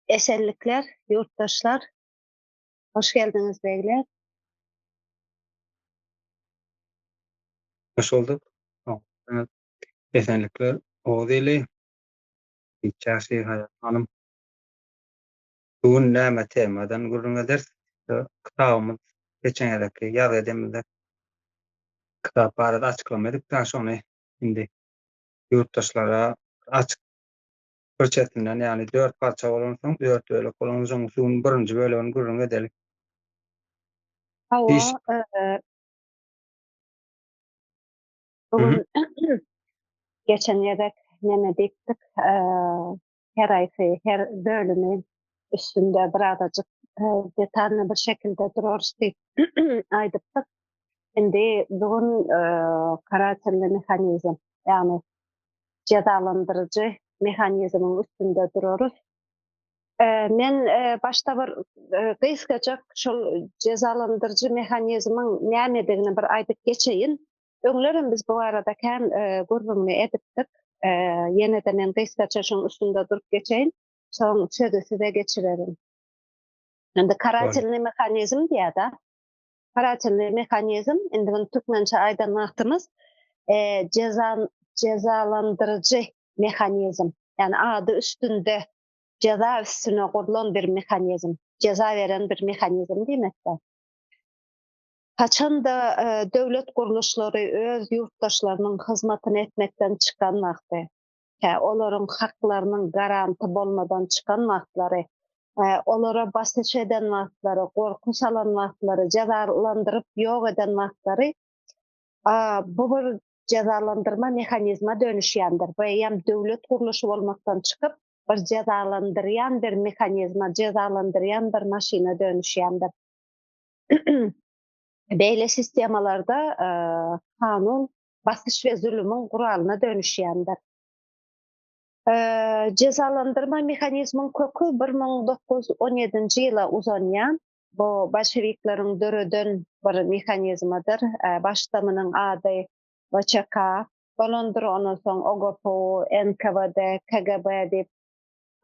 Esenlikler, ýurtdaşlar. Hoş geldiňiz begler. Hoş bulduk. Esenlikler, Oguz ili. Hiç Haýat hanym. Bu gün näme temadan gürrüň ederis? Kitabymyz geçen gezekki ýazgy edemizde kitap barada açyklama edipdik, şony indi ýurtdaşlara açyk bir çetinden, ýagny dört parça bolansoň, dört bölek bolansoň, şu gün birinji bölegini gürrüň edeli. Hawa, bu gün geçen gezek neme diýipdik, her aýsy, her bölümi üstünde birazajyk detalny bir şekilde durarys diýip aýdypdyk. Indi bu gün karatelli mehanizm, ýagny jezalandyryjy mehanizmiň üstünde durarys. Men başda bir gysgajak şol jezalandyryjy mehanizmiň nämedigini bir aýdyp geçeýin. Öňlerem biz bu barada kän gürrüňini edipdik. Ýene-de men gysgaça şoň üstünde durup geçeýin. Soň sözi size geçirerin. Indi karatelnyý mehanizm diýýär-de. Karatelnyý mehanizm, indi muny türkmençe aýdan wagtymyz jezalandyryjy mehanizm. Ýagny ady üstünde jeza üstüne gurlan bir mehanizm, jeza beren bir mehanizm diýmekdir. Haçan-da döwlet gurluşlary öz ýurtdaşlarynyň hyzmatyny etmekden çykan wagty, tä olaryň haklarynyň garanty bolmadan çykan wagtlary, olara basyş eden wagtlary, gorky salan wagtlary, jezalandyryp ýok eden wagtlary bu bir jezalandyrma mehanizme dönüşýändir. Bu eýýäm döwlet gurluşy bolmakdan çykyp, bir jezalandyrýan bir mehanizme, jezalandyrýan bir maşyna dönüşýändir. Beýle sistemalarda kanun basyş we zulumyň guralyna dönüşýändir. Jezalandyrma mehanizmiň köki 1917-nji ýyla uzanýar. Bu bolşewikleriň döreden bir mehanizmidir. Başda munuň ady WÇK bolandyr, ondan soň OGPU, NKWD, KGB diýip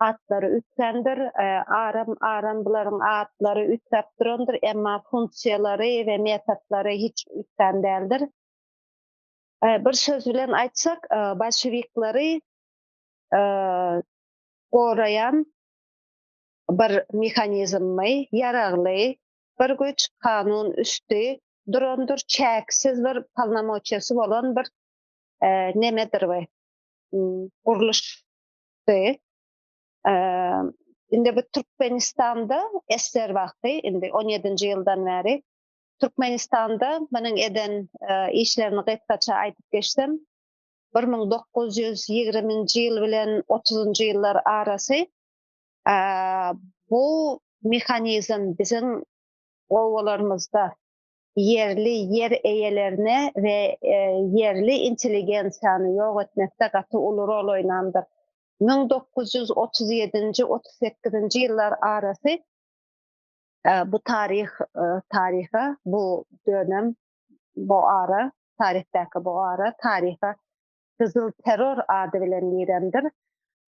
atlary üýtgändir. Aram-aram bularyň atlary üýtgäp durandyr, emma funksiýalary we metodlary hiç üýtgän däldir. Bir söz bilen aýtsak, bolşewikleri goraýan bir mehanizmmi, ýaragly bir güýç, kanun üsti durandyr, çäksiz bir polnomoçiýasy bolan bir nemedir we gurluş çykdy. Indi bu Türkmenistanda SSR wagty, indi 17-nji ýyldan bäri Türkmenistanda munuň eden işlerini gysgaça aýdyp geçsem, 1920-nji ýyl bilen 30-njy ýyllar arasy bu mehanizm biziň obalarymyzda ýerli ýer eýelerini we ýerli intelligensiýany ýok etmekde gaty uly rol oýnandyr. 1937-nji, 38-nji ýyllar arasy bu taryh taryha bu dönem bu ara taryhdaky bu ara taryha Gyzyl terror ady bilen girendir.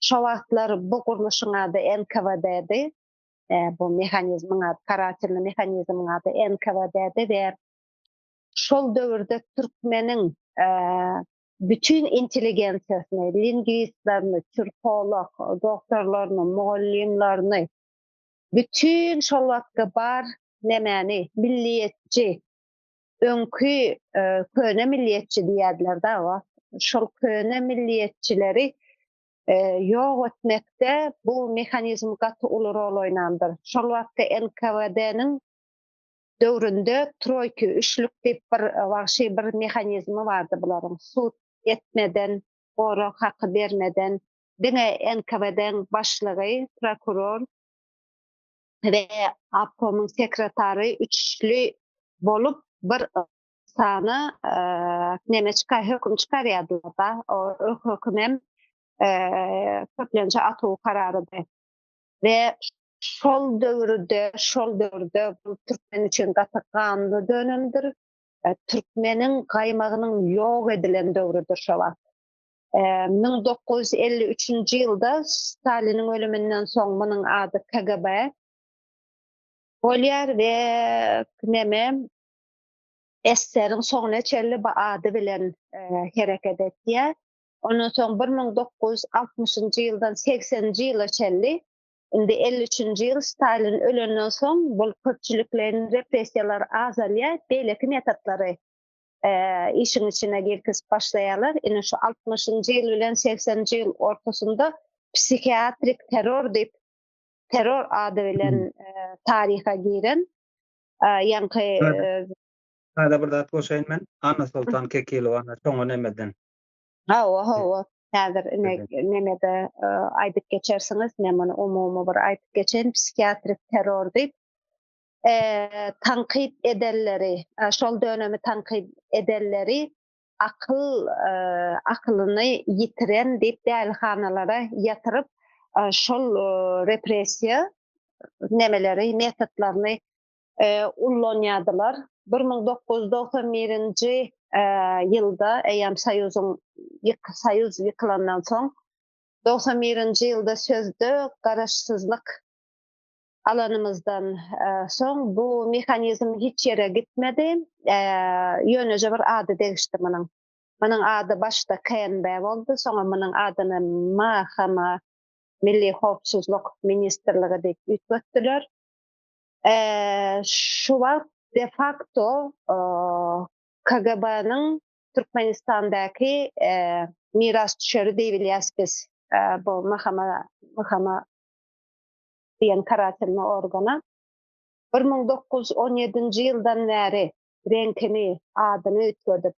Şo wagtlar bu gurluşyň ady NKWD-di. Bu mehanizmiň ady, karatelny mehanizmiň ady NKWD-di we şol döwürde türkmeniň bütin intelligensiýasyny, lingwistlerini, türkolog, doktorlaryny, mugallymlaryny, bütin şol wagtky bar nemäni, milliýetçi, öňki köne milliýetçi diýerdiler da, şol köne milliýetçileri ýok etmekde bu mehanizm gaty uly rol oýnandyr. Şol wagtky NKWD-niň döwründe troýki, üçlük diýip bir wagşy bir mehanizmi bardy bularyň. Sud etmeden, gorag haky bermeden diňe NKWD-niň başlygy, prokuror we obkomyň sekretary üçli bolup bir sana neme çykar, höküm çykarýardylar-da. O hökümem köplenç atuw kararydy. We şol döwürde, şol döwürde bu türkmen üçin gaty ganly dönemdir. Türkmeniň gaýmagynyň ýok edilen döwrüdir şo wagt. 1953-nji ýylda Staliniň ölüminden soň munuň ady KGB bolýar we neme SSR-iň soňuna çenli bu ady bilen hereket etýär. Ondan soň 1960-njy ýyldan 80-nji ýyla çenli indi 53-nji ýyl Stalin ölenden soň bul köpçülikleýin repressiýalar azalýar, beýleki metodlary işiň içine girkizip başlaýarlar. Ine şu 60-njy ýyl bilen 80-nji ýyl ortasynda psihiatrik terror diýip terror ady bilen taryha giren ýaňky Sada bir zat goşaýyn men. Annasoltan Kekilowa ana şoňa nemeden. Hawa, hawa. Häzir ine nemede aýdyp geçersiňiz. Men muny umumy bir aýdyp geçeýin. Psihiatrik terror diýip tankyt edenleri, şol dönemi tankyt edenleri akyl akylyny ýitiren diýip dälihanalara ýatyryp, şol repressiýa nemeleri, metodlaryny ullanýardylar. 1991-nji ýylda eýýäm Soýuzyň Soýuz ýykylandan soň 91-nji ýylda sözde garaşsyzlyk alanymyzdan soň bu mehanizm hiç ýere gitmedi. Ýöneje bir ady degişdi munuň. Munuň ady başda KNB boldy, soňra munuň adyny MHM, Milli howpsuzlyk ministrligi diýip üýtgetdiler. Şu wagt de facto KGB-niň Türkmenistandaky mirasdüşeri diýibilýäs biz bu MHM MHM diýen karatelny organa. 1917-nji ýyldan bäri reňkini, adyny üýtgedip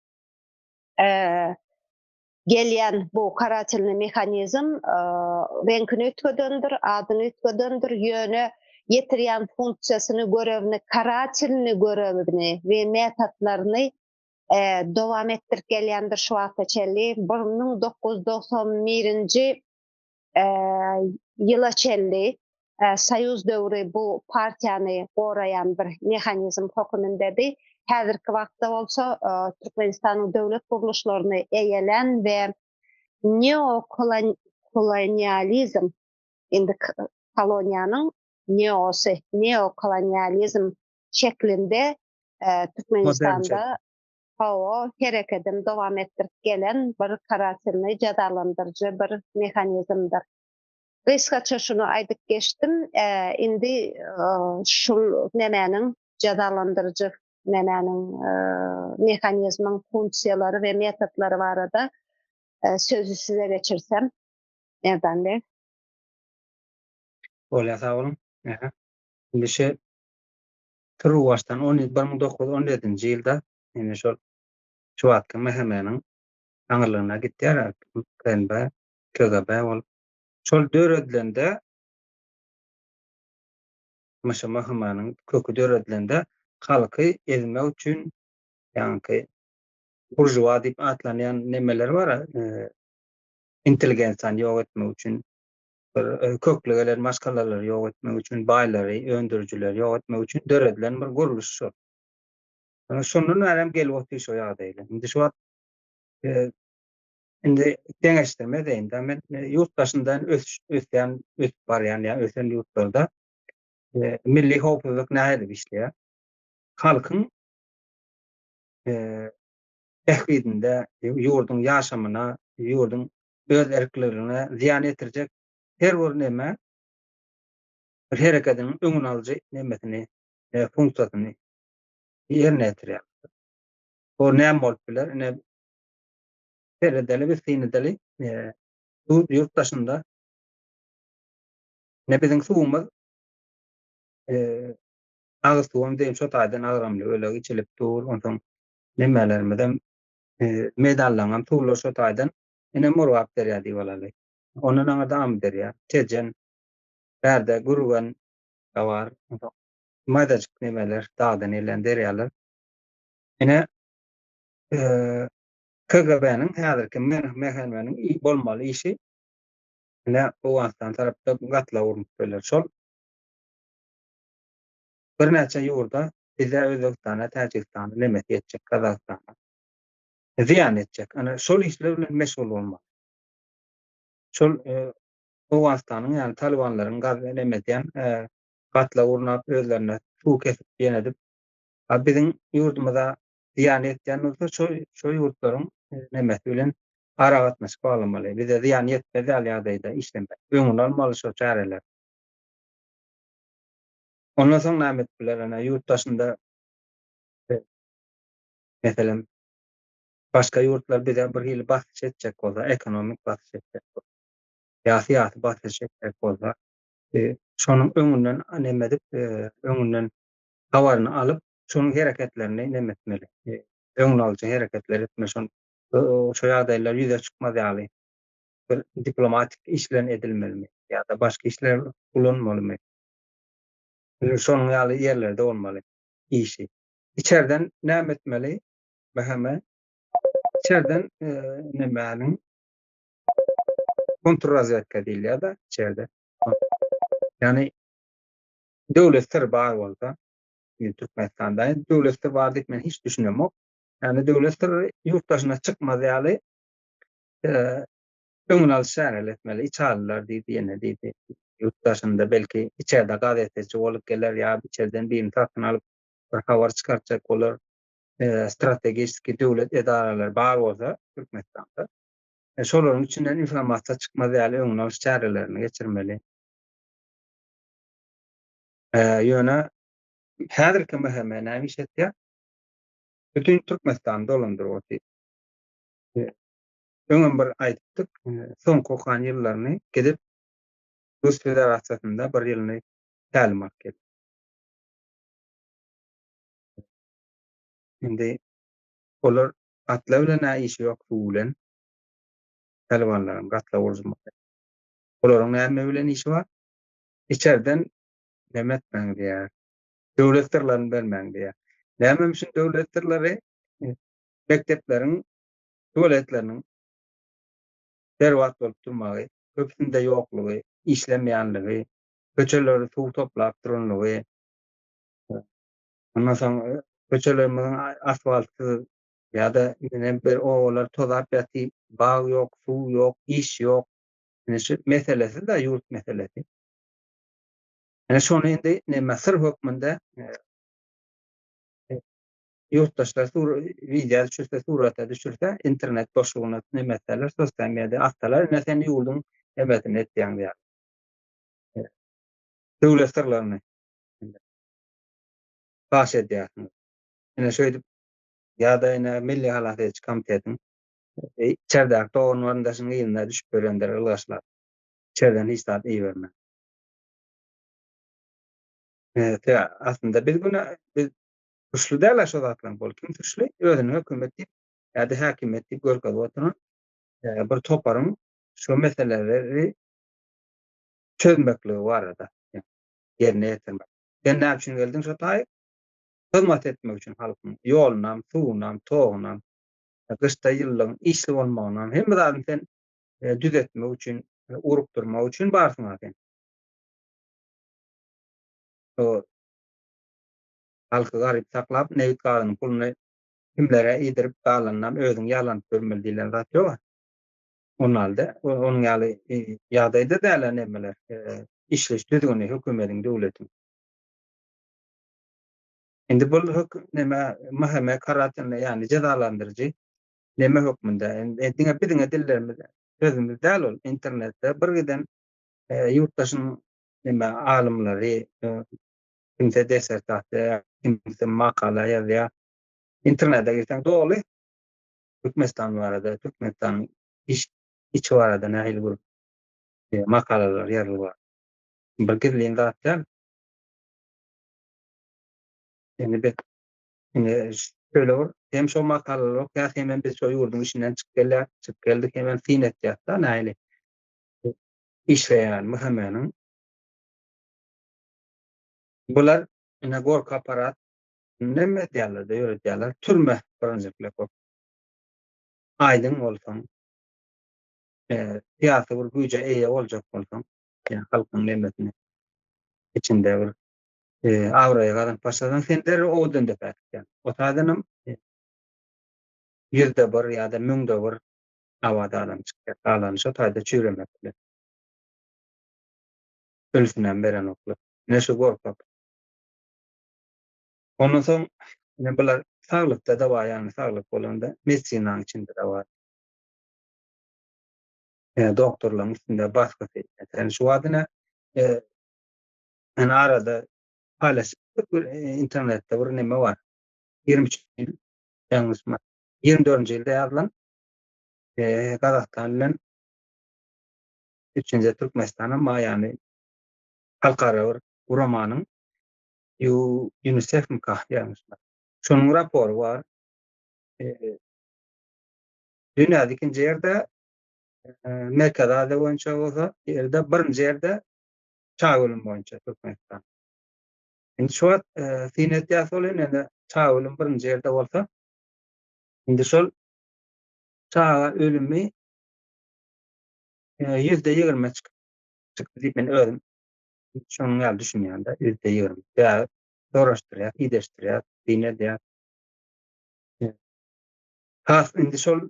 gelýän bu karatelny mehanizm reňkini üýtgedendir, adyny üýtgedendir, ýöne ýetirýän funksiýasyny, görevini, karatelny görevini we metodlaryny dowam etdirip gelýändir şu wagta çenli. 1991-nji ýyla çenli Soýuz döwri bu partiýany goraýan bir mehanizm hökümindedi. Häzirki wagtda bolsa Türkmenistanyň döwlet gurluşlaryny eýelän we neokolonializm, indi koloniýanyň neosy, neokolonializm şeklinde Türkmenistanda Hawa, herekedini dowam etdirip gelen bir karatilny jezalandyryjy bir mehanizmdir. Gysgaça şuny aýdyp geçdim. Indi şul nemäniň jezalandyryjy nemäniň mehanizmiň funksiýalary we metodlary barada sözi size geçirsem, Merdan beg. Bolýar, sag boluň. Indi şu Turuwbaşdan on 1917-nji ýylda indi şol şu wagtky MHM-niň aňyrlygyna gitýär, KNB, KGB bolup. Şol döredilende şu MHM-niň köki döredilende halky ezmek üçin ýaňky buržuaz diýip atlanýan nemeler bar, intelligensiýany ýok etmek üçin bir kökli gelen maşgalalary ýok etmek üçin, baýlary, öndürijileri ýok etmek üçin döredilen bir gurluş şol. Şondan bäri hem gelip otyr şo ýagdaýlar. Indi şu wagt indi deňeşdirme edeýin-de men ýurt daşyndan ösüş ösýän, ösüp barýan ýa ösen ýurtlarda milli howpsuzlyk nähili işleýär? Halkyň bähbidinde ýurduň ýaşamyna, ýurduň öz erklerine zyýan ýetirjek her bir neme bir herekediniň öňüni alyjy nemesini, funksiýasyny ýerine ýetirýär. Bu näme bolup biler? Ine seredeli, biz syn edeli. Bu ýurt daşynda ne biziň suwumyz agyz suwum diýip şo taýdan agramly bölegi içilip dur. Onsoň nemelerimizem meýdanlaryň hem suwlary şo taýdan Ine Murgap derýa diýip alaly. Ondan aňyrda Amyderýa, Tejen, bärde Gürgen bar. Maýdajyk nemeler, dagdan gelýän derýalar. Ine KGB-niň häzirki MHM-niň bolmaly işi ine Owganystan tarapda gatla urnup berler. Şol birnäçe ýurda bize Özbegistana, Täjigistana nemesi ýetjek, Gazagystana. Zyýan etjek. Ana şol işler bilen meşgul bolmaly. Şol Owganystanyň ýagny Talybanlaryň gaz neme edýän gatla gurnap özlerine suw kesip ýene edip a biziň ýurdumyza zyýan ýetýän bolsa şo şo ýurtlaryň nemesi bilen aragatnaşyk baglamaly. Bize zyýan ýetmez ýaly ýagdaýda işlemeli. Öňüni almaly şo çäreler. Ondan soň näme edip biler ene ýurt daşynda meselem başga ýurtlar bize bir hili basyş etjek bolsa, ekonomik basyş etjek bolsa ýa syýasy basyş etjek bolsa, şonuň öňünden neme edip, öňünden habaryny alyp, şonuň hereketlerini neme etmeli, öňüni alyjy hereketler etmeli, şon şo ýagdaýlar ýüze çykmaz ýaly bir diplomatik iş bilen edilmelimi ýa-da başga işler ulanmalymy? Şonuň ýaly ýerlerde bolmaly işi. Içerden näme etmeli? BHM içerden nemäniň kontrrazwedka diýilýär-de içerde. Ýagny döwlet syry bar bolsa, Türkmenistanda döwlet syry bar diýip men hiç düşünemok. Ýagny döwlet syry ýurt daşyna çykmaz ýaly öňüni alyş çäreleri etmeli. Içalylar diýdi, ýene diýdi. Ýurt daşynda belki içerde gazeteçi bolup geler ýa içerden birini satyn alyp bir habar çykartjak bolar. Strategiki döwlet edaralary bar bolsa Türkmenistanda şolaryň içinden informasiýa çykmaz ýaly öňüni alyş çärelerini geçirmeli. Ýöne häzirki MHM näme iş etýär? Bütin Türkmenistany dolandyryp otyr. Öňem bir aýdypdyk, soňky okan ýyllaryny gidip Rus Federasiýasynda bir ýylyny tälim alyp geldi. Indi olar gatla bilen-ä işi ýok, suw bilen. Talybanlaryň gatla gurjumysy. Olaryň näme bilen işi bar? Içerden neme etmäň diýýär. Döwlet syrlaryny bermäň diýýär. Näme üçin döwlet syrlary? Mekdepleriň tualetleriniň berbat bolup durmagy, köpüsinde ýoklugy, işlemeýänligi, köçeleri suw toplap duranlygy, ondan soň köçelerimiziň asfaltsyz ýa-da ine bir obalar tozap ýatyr, bag ýok, suw ýok, iş ýok. Ine şu meselesi-de ýurt meselesi. Ine şony indi neme syr hökmünde ýurtdaşlar sur wideo düşürse, surata düşürse, internet boşlugyna neme etseler, sosial media atsalar, ine sen ýurduň nemesini etýäň diýýär. Döwlet syrlaryny paş edýärsiňiz. Ine şeýdip ýa-da ine Milli halas ediji komitetiň içerdäki dogan-garyndaşyň yzyna düşüp ýörendir ylgaşlap. İçerden hiç zat ibermän. Evet, aslynda biz günä biz suçly däl şo zatlaryň bol. Kim suçly? Özüni hökümet diýip ýa-da häkimiýet diýip görkezip oturan bir toparyň şu meseleleri çözmekligi barada ýerine ýetirmek. Sen näme üçin geldiň şo taýy? Hyzmat etmek üçin halkyň ýolunam, suwunam, togunam, gyşda ýyllygyň işli bolmagynam, hemme zadyny sen düzetmek üçin, urukdyrmak üçin barsyň-a sen. O halky garyp saklap, nebit gazynyň puluny kimlere iýdirip, galanynam özüň ýalanyp ýörmeli diýlen zat ýok-a. Onalda, onuň ýaly ýagdaýda däl-ä nemeler, işleýiş düzgüni hökümediň, döwletiň. Indi bu neme MHM karatynda, ýagny jezalandyryjy neme hökmünde, diňe biziň dillerimiz, sözümiz däl ol, internetde bir giden ýurtdaşyň neme alymlary, kimse dissertasiýa, kimse makala ýazýar. Internete girseň doly Türkmenistan barada, Türkmenistanyň iş içi barada nähili bir makalalar ýazylýar. Bir gizlin zat däl. Indi biz indi şöyle bir hem şo makalalar okýas, hemem biz şo ýurduň içinden çykyp gelýär, çykyp geldik, hemem syn etýäs-de nähili işleýän MHM-niň. Bular ine gorky apparat neme edýärler-de ýöredýärler. Türme birinjilikle köp. Aýdyň bolsaň, syýasy bir güýje eýe boljak bolsaň, ýa halkyň nemesini içinde bir abraýy gazanyp başlasaň, sen derrew owadan depä çykýaň. O taýdanam 1% ýa-da 1001. Abat adam çykýar. Galany şo taýda çüýremek bilen. Ölüsinem berenoklar. Ine şu gorkak. Ondan soň ine bular saglykda-da bar, ýagny saglyk bolanda medisinanyň içinde-de bar. Ýa doktorlaryň üstünde basgysy. Meselem, şu wagt ine ine arada paýlaşyp bir internetde bir neme bar. 23 ýyl ýalňyşma 24-nji ýylda ýazylan Gazagystan bilen üçünji Türkmenistanam bar, ýagny halkara bir guramanyň UNICEF-mika ýalňyşma. Şonuň rapory bar. Dünýäde ikinji ýerde, Merkezi Aziýa boýunça bolsa, ýerde birinji ýerde çaga ölümi boýunça Türkmenistan. Indi şu wagt syn edýäs ol indi çaga ölümi birinji ýerde bolsa, indi şol çaga ölümi %20 çykyp çykdy diýip men özüm şonuň ýaly düşünýän-de, %20. Sebäbi soraşdyrýar, ideşdirýär, syn edýär. Has indi şol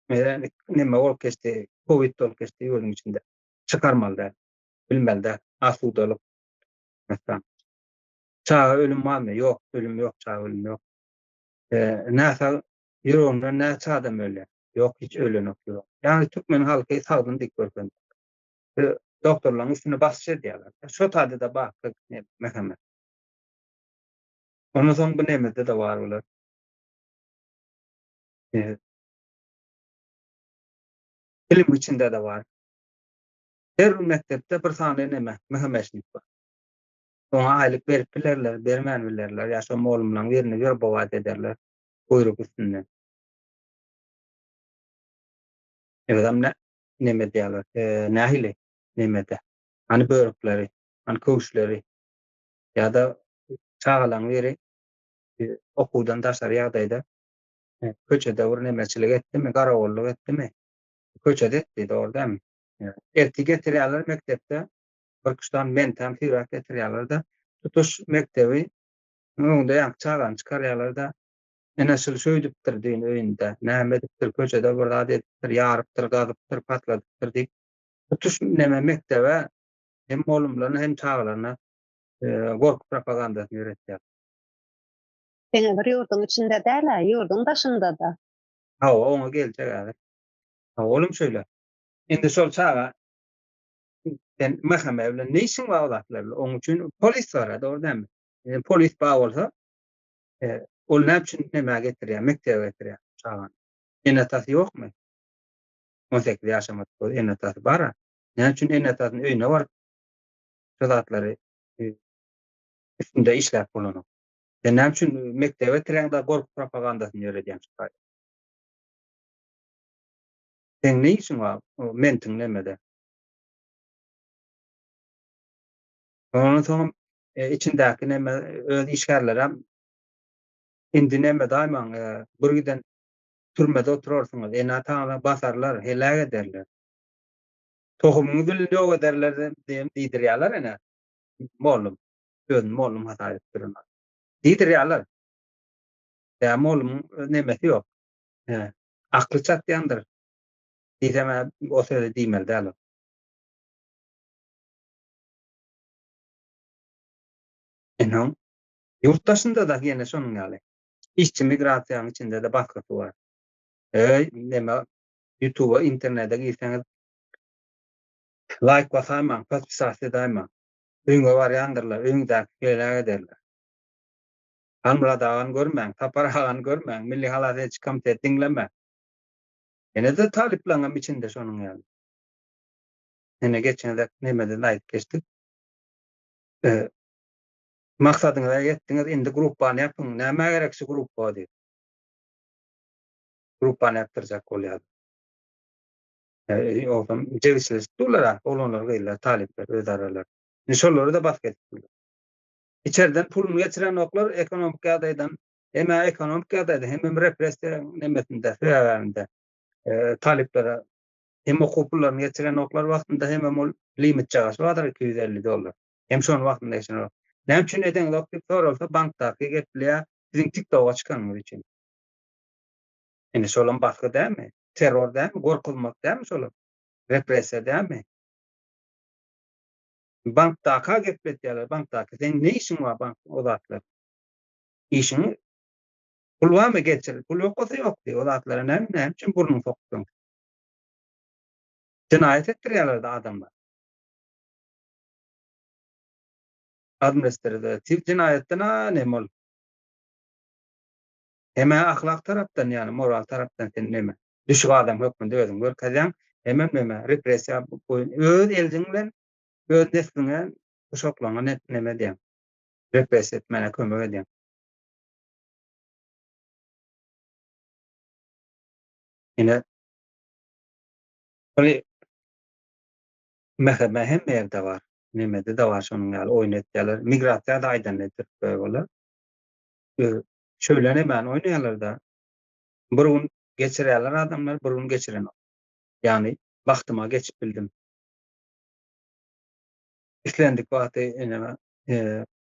meselem neme bolup geçdi, Covid bolup geçdi ýurduň içinde. Çykarmaly däl, bilmeli däl, asudalyk. Mesela çaga ölüm barmy? Ýok, ölüm ýok, çaga ölüm ýok. Näsag ýüreginden näçe adam ölýär? Ýok, hiç ölenok ýürek. Ýagny türkmen halky sagdyn diýip görkezdi. Doktorlaryň üstüne basyş edýärler. Şo taýda-da bar meselem. Ondan soň bu nemede-de bar bular. Bilim içinde-de bar. Her bir mekdepde bir sany neme, MHM-şnik bar. Oňa aýlyk berip bilerler, bermän bilerler, ýa şo molumlaryň birini werbowat ederler buýruk üstünden. Özem ne, neme diýerler, nähili nemede? Hany börükleri, hany köwüşleri ýa-da çagalaryň biri okuwdan daşary ýagdaýda köçede bir nemeçilik etdimi, garawullyk etdimi? Köçede etdi, dogry dälmi? Ertir getirýärler mekdepde, bir küşdan mentäm süýräp getirýärler-de, tutuş mekdebi öňünde ýaňky çagany çykarýarlar-da, ene şul şöýdüpdir düýn öýünde, näme edipdir, köçede bir zat edipdir, ýarypdyr, gazypdyr, patladypdyr diýip, tutuş neme mekdebe hem mugallymlaryna hem çagalaryna gorky propagandasyny ýöretýär. Diňe bir ýurduň içinde däl-ä, ýurduň daşynda-da. Hawa, oňa geljek häzir. Hawa, olam şeýle. Indi şol çaga sen MHM bilen ne işiň bar o zatlar bilen? Onuň üçin polis bar, dogry dälmi? Indi polis bar bolsa, ol näme üçin nämä getirýär, mekdebe getirýär çagany? Ene-atasy ýokmy? 18 ýaşamadyk bolsa ene-atasy bar-a. Näme üçin ene-atasynyň öýüne baryp şu zatlary üstünde işläp bolanok? Sen näme üçin mekdebe getirýäň-de gorky propagandasyny ýöredýäň şu taýda? Seň ne işiň bar o mentiň nemede? Ondan soňam içindäki neme öz işgärlerem indi neme daýmaň bir giden türmede oturarsyňyz, ene-ataňyza basarlar, heläk ederler. Tohumyňyzy bilen ýok ederler diýen diýdirýärler ene. Mollum. Özüni mollum hasap edip duran. Diýdirýärler. Ýa mollumyň nemesi ýok. Akly çatýandyr. Diýsem o sözi diýmeli däl. Ine, ýurt daşynda-da ýene şonuň ýaly. Işçi migrasiýanyň içinde-de basgysy bar. Eý, neme, ýutuba, internete girseňiz, laýk basaýmaň, podpisasiýa edaýmaň. Öýüňe barýandyrlar, öýüňdäki heläk ederler. Halmyrat agany görmäň, Sapar agany görmäň, Milli halas ediji komiteti diňlemäň. Ýene-de talyplaryňam içinde şonuň ýaly. Ine geçen gezek nemede-de aýdyp geçdik. Maksadyňyza ýetdiňiz, indi gruppany ýapyň, nämä gerek şu gruppa diýip. Gruppany ýapdyrjak bolýar. Ýogsam jebisleşip durlar-a, oglanlar, gyzlar, talyplar öz aralarynda. Indi şolary-da basgy edip durlar. Içeriden puluny geçirenoklar ekonomik ýagdaýdan, hem-ä ekonomik ýagdaýda, hemem repressiýa nemesinde, sebäbinde talyplara hem okuw pullaryny geçirenoklar wagtynda, hemem ol limitjagaşy bardyr 250 dollar. Hem şony wagtynda geçirenok. Näme üçin edeňzok diýip soralsa, bankdaky gepleýär, siziň TikToka çykanyňyz üçin. Indi şolam basgy dälmi? terror dälmi, gorkuzmak dälmi şolar? Repressiýa dälmi? Bankdaka gepletýärler, bankdaky seň ne işiň bar bank o zatlar? Işiň pul barmy geçir, pul ýok bolsa ýok diý, o zatlara näme näme üçin burnuňy sokduň? Jenaýat etdirýärler-de adamlar. Administratiw jenaýatdan-a neme ol? Hem-ä ahlak tarapdan, ýagny moral tarapdan sen neme, düşük adam hökmünde özüňi görkezýäň, hemem neme, repressiýa boýun öz eljiň bilen öz nesliňe, uşaklaryňa neme edýäň, repressiýa etmäne kömek edýäň. Ine, ol MHM hemme ýerde bar, nemede-de bar şonuň ýaly oýun etýärler. Migrasiýa-da aýdan nedir bolar. Şöyle nemäni oýnaýarlar-da. Bir gün geçirýärler adamlar, bir gün geçirenok. Ýagny bagtyma geçip bildim. Islendik wagty eneme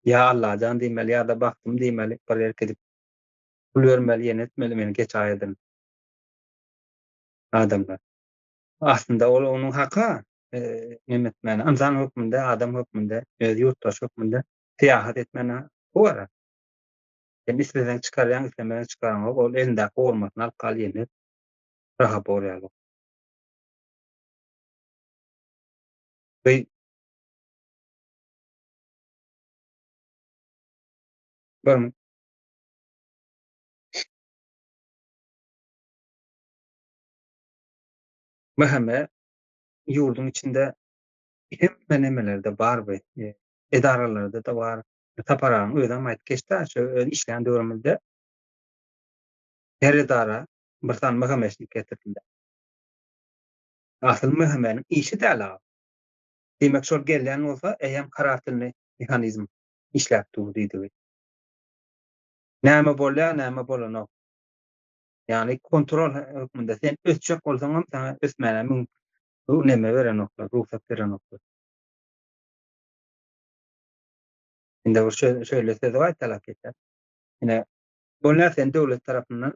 ýa Allajan diýmeli ýa-da bagtym diýmeli, bir ýere gidip pul bermeli, ýene etmeli, meni geçäýedin. Adamlar. Aslynda ol onuň haky neme etmäne, ynsan hökmünde, adam hökmünde, öz ýurtdaşy hökmünde syýahat etmäne haky bar. Sen isleseň çykarýaň, islemeseň çykaraňok, ol elindäki gowurmasyny alyp gal ýene rahat bor ýaly. Bir MHM ýurduň içinde hemme nemelerde bar bu, edaralarda-da bar. Sapar agaň özem aýdyp geçdi, şu öz işleýän döwrümizde her edara bir sany MHM-şnik getirildi. Asyl MHM-niň işi däl a. Diýmek şol gelýän bolsa eýýäm karatelnyý mehanizm işläp dur diýdigi. Näme bolýar, näme bolanok. Ýagny kontrol hökmünde sen ösjek bolsaňam saňa ösmäne müň neme berenoklar, rugsat berenoklar. Indi bir şöyle sözi gaýtalap geçer. Ine, bolýar sen döwlet tarapyndan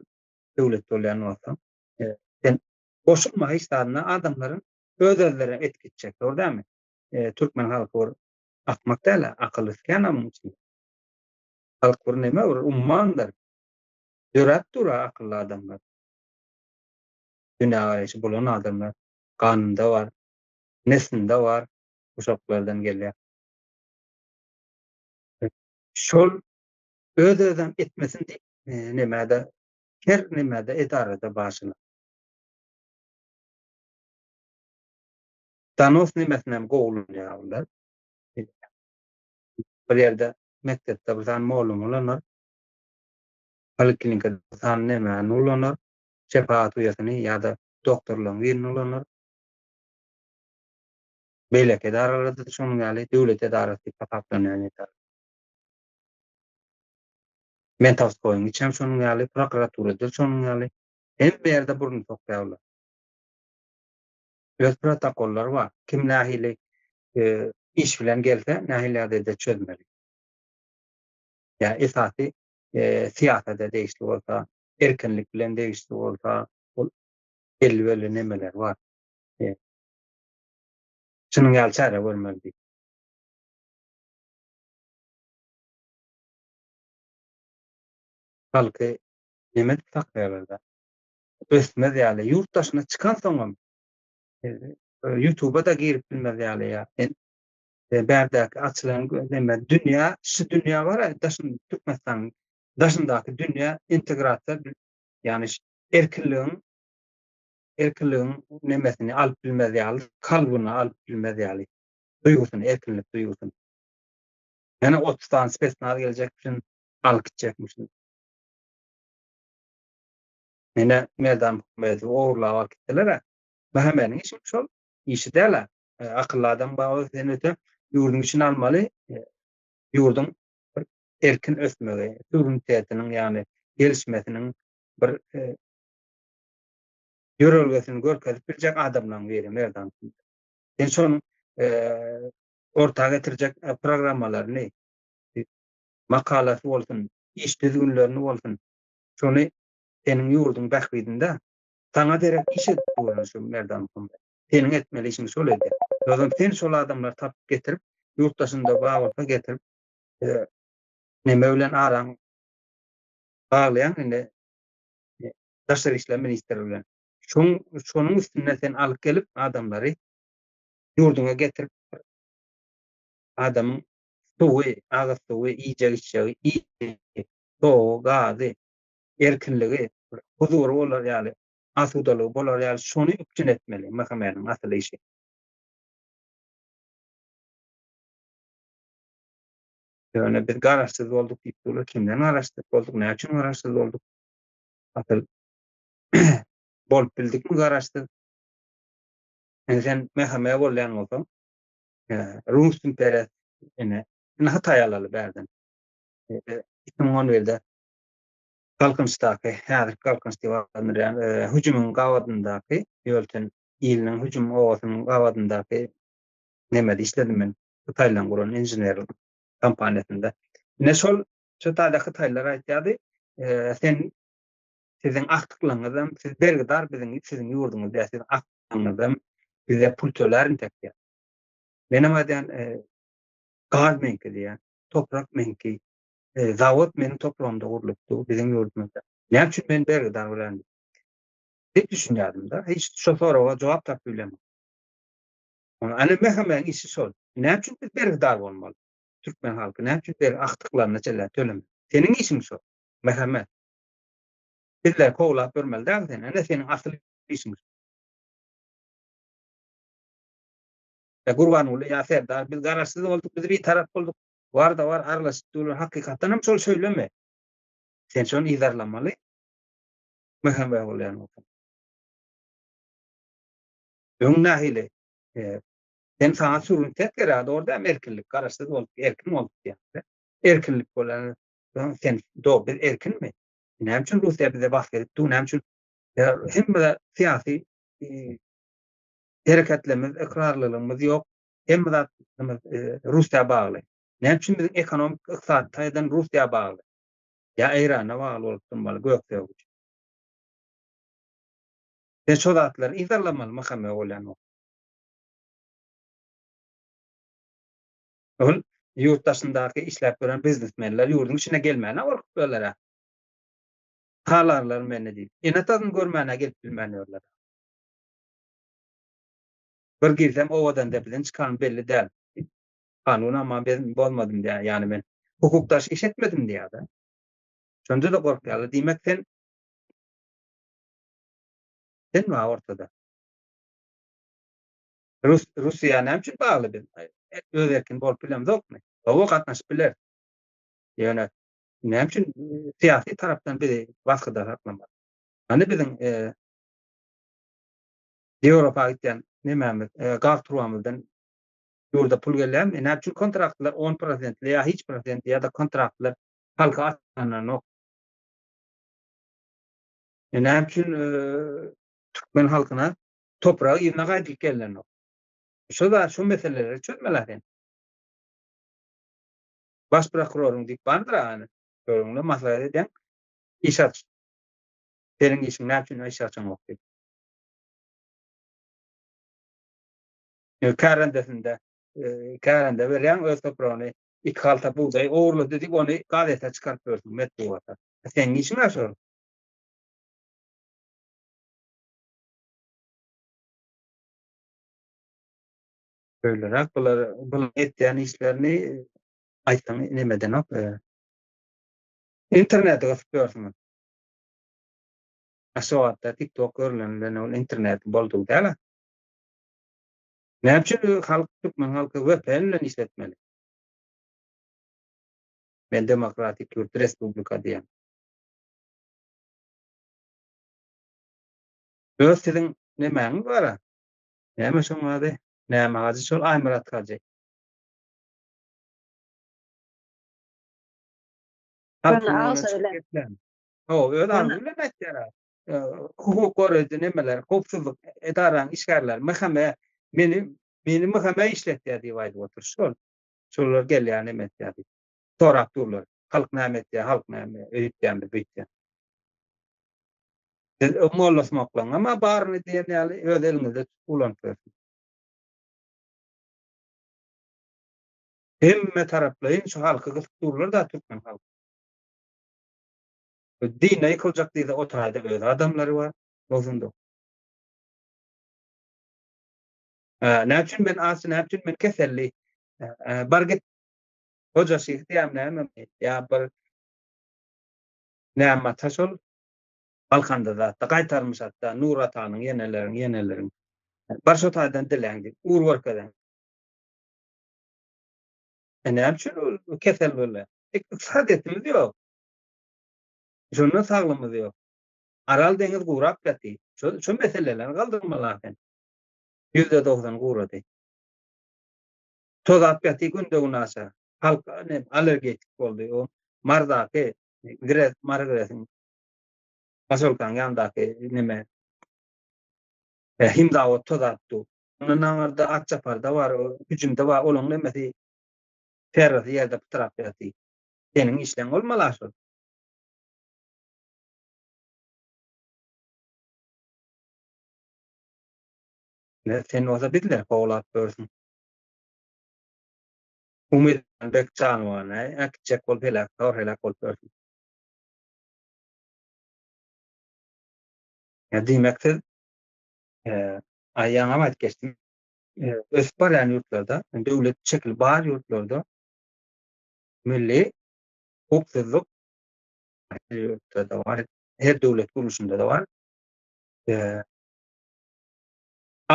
döwlet bolýan bolsaň, e, sen goşulma hiç zadyna adamlaryň öz-özlerine et gitjek, dogry dälmi? E, türkmen halky bir akmak däl, akylly kän munuň içinde. Halk bir neme bir ummandyr. Döräp dur akylly adamlar. Dünýä garaýşy bolan adamlar ganynda bar, neslinde bar, uşaklardan gelýär. Şol öz-özem etmesin diýip, nemede, her nemede edarada başyna. Donos nemesini hem gowulanýar olar. Bir ýerde mekdepde bir sany mollum ulanar. Poliklinikada bir sany nemäni ulanar. Şepagat uýasyny ýa-da doktorlaryň birini ulanar. Beýleki edaralarda-da şonuň ýaly döwlet edarasy diýip hasaplanýan edara. Mentowskoýyň içem şonuň ýaly, prokuraturada şonuň ýaly. Hemme ýerde burun sokýar olar. Öz protokollary bar. Kim nähili e, iş bilen gelse, nähili ýagdaýda çözmeli. Ýa esasy e, syýasata degişli bolsa, erkinlik bilen degişli bolsa, ol belli-belli nemeler bar. E, şunuň ýaly çäre görmeli diýip. Halky neme edip saklaýarlar-da? Ösmez ýaly, ýurt daşyna çykansoňam YouTube'a-da girip bilmez ýaly ýa sen bärdäki açylan neme dünýä, şu dünýä bar-a daşyn Türkmenistanyň daşyndaky dünýä integrasiýa ýagny erkinligiň erkinligiň nemesini alyp bilmez ýaly, kalbyna alyp bilmez ýaly duýgusyny, erkinlik duýgusyny. Ýene 30 sany spesnaz geljekmişin, alyp gitjekmişin. Ine Merdan Muhammedowy ogurlap alyp gitdiler-ä. MHM-niň işi şol, işi däl-ä. Akylly adam bar bolsa sen öte ýurduň içine almaly, ýurduň bir erkin ösmegi, suwerenitetiniň ýagny gelişmesiniň bir ýörelgesini görkezip biljek adamlaryň biri Merdan. Sen şonuň orta getirjek programmalaryny, makalasy bolsun, iş düzgünlerini bolsun, şony seniň ýurduň bähbidinde. Saňa derek iş edip duran şu Merdan Muhammet. Seniň etmeli işiň şol edýär. Ýogsam sen şol adamlary tapyp getirip, ýurt daşynda bar bolsa getirip, neme bilen araň baglaýaň indi daşary işler ministri bilen. Şoň şonuň üstünde sen alyp gelip adamlary ýurduňa getirip adamyň suwy, agyz suwy, iýjek içjegi, iýmiti, togy, gazy, erkinligi, huzury bolar ýaly, asudalygy bolar ýaly şony üpjün etmeli MHM-niň asyl işi. Ýöne biz garaşsyz bolduk diýip durlar. Kimden garaşsyz bolduk? Näme üçin garaşsyz bolduk? Asyl bolup bildikmi garaşsyz? Indi sen MHM bolýan bolsaň, Rus imperiýasy ine, indi Hytaý alaly bärden. 2011-de Galkynyşdaky, häzirki Galkynyş diýip atlandyrýan hüjümiň gabadyndaky, Ýölten iliniň hüjüm obasynyň gabadyndaky nemede işledim men. Hytaýlaryň guran inženerlik kompaniýasynda. Ine şol şu taýda hytaýlylar aýtýardy, sen siziň agtyklaryňyzam, siz bergidar biziň siziň ýurduňyz däl, siziň agtyklaryňyzam bize pul tölär intek diýýär. Menem aýdýan, gaz meňki diýýän, toprak meňki, zawod meniň topragymda gurlupdy, biziň ýurdumyzda. Näme üçin men bergidar bolaýyn diýip. Diýip düşünýärdim-de, hiç şo soraga jogap tapyp bilemok. Ana MHM-niň işi şol. Näme üçin biz bergidar bolmaly? Türkmen halky näme üçin bergi agtyklaryna çenli tölemeli? Seniň işiň şol. MHM. Bizleri kowlap ýörmeli däl sen. Ene seniň asyl işiň. Ýa Gurbanguly ýa Serdar biz garaşsyz bolduk, biz bitarap bolduk. Bar-da bar aralaşyp durlar. Hakykatdan hem şol şeýlemi? Sen şony yzarlamaly. MHM bolýan bolsaň. Öň nähili? Sen saňa suverenitet gerek, dogry dälmi? Erkinlik, garaşsyz bolduk, erkin bolduk diýýäň. Erkinlik bolan sen do biz erkinmi? Näme üçin Russiýa bize basyp edip dur? Näme üçin hemme syýasy hereketlerimiz, ykrarlylygymyz ýok. Hemme zatymyz Russiýa bagly. Näme üçin biziň ekonomik, ykdysady taýdan Russiýa bagly? Ýa Eýrana bagly bolup durmaly gök söýgi üçin. Sen şo zatlary yzarlamaly MHM bolýan bolsa. Ol ýurt daşyndaky işläp ýören biznesmenler ýurduň içine gelmäne gorkup ýörler-ä. Halarlar meni diýip. Ene-atasyny görmäne gelip bilmän ýörler. Bir girsem Owadandepeden çykanym belli däl. Kanunam ben bozmadym diýýär. Ýagny men hukuk daşy iş etmedim diýýär-de. Şonda-da gorkýarlar. Diýmek sen Sen bar ortada. Rus Russiýa näme üçin bagly biz? Öz erkin bolup bilemzokmy? Hawa gatnaşyp bileris. Ýöne näme üçin syýasy tarapdan bizi basgyda saklamaly? Hany biziň Ýewropa gitýän nemämiz, gaz turbamyzdan ýurda pul gelýärmi? Näme üçin kontraktlar on prosentli ýa hiç prosentli ýa-da kontraktlar halka açylanok? Näme üçin türkmen halkyna topragy yzyna gaýdyp gelnenok? Şu zat, şu meseleleri çözmeli sen. Baş prokuroryň diýip bardyr hany. Şonuň maslahat edýän iş aç. Seniň işiň näme üçin iş açaňok diýip. Kärendesinde kärende berýäň öz topragyny iki halta bugdaý ogurlady diýip ony gazete çykaryp bersin metbugata. Seň işiň-ä şol. Şeýleräk bular bular etýän işlerini aýtsaň neme edenok. Interneti gysyp ýörsüňiz. Aşgabatda TikTok görülen bilen ol internet boldugy däl-ä. Näme üçin halk türkmen halky VPN bilen işletmeli? Men demokratik ýurt respublika diýen. Öz siziň nemäňiz bara? Näme şoň ady? Näme hajy şol Aýmyrat hajy. Halkyň öňüne çykyp geplän. Hawa, öz agzy bilen aýtýar. Hukuk goraýjy nemeler, howpsuzlyk edaranyň işgärleri MHM meni meni MHM işletýär diýip aýdyp otyr. Şol. Şolar gelýär neme etýär diýip. Sorap durlar. Halk näme etýär, halk näme öýtýärmi, beýtýär. Siz o mollasumaklaryňam-a baryny diýen ýaly öz eliňizde tutup ulanyp ýörsüňiz. Hemme taraplaýyn şu halky gysyp durlar-da türkmen halky. Dine ýykyljak diýse o taýda öz adamlary bar. 99. Näme üçin men aç, näme üçin men keselli? Bar git. Hoja şyh diýýärmi näme? Ýa bir näme ata şol? Balkanda zatda gaýtarmyş hatda Nur atanyň ýeneleriň ýeneleriň. Bar şo taýdan diläň diýip ugur görkezen. E näme üçin ol kesel bolýar? Ykdysadyýetimiz ýok. Şondan saglygymyz ýok. Aral deňiz gurap ýaty. Şo şo meseleleri galdyrmaly sen. %90 gurady. Tozap ýaty günde günaşa. Halk ne allergetik boldy. O Mardaky Gres, Mary Gresiň Posolkaň ýanyndaky neme himzawod tozap dur. Ondan aňyrda Atçaparda bar, hüjümde bar, olaň nemesi ferrasy ýerde pytrap ýaty. Seniň işleň bolmaly-a şol. Ne, sen bolsa bizleri kowlap ýörsüň. Umyt Bekjanowany äkitjek bolup heläk, zor heläk bolup ýörsüň. Ýa diýmek siz aý ýaňam aýdyp geçdim. Ösüp barýan ýurtlarda, döwlet şekili bar ýurtlarda milli howpsuzlyk her ýurtda-da bar, her döwlet gurluşynda-da bar.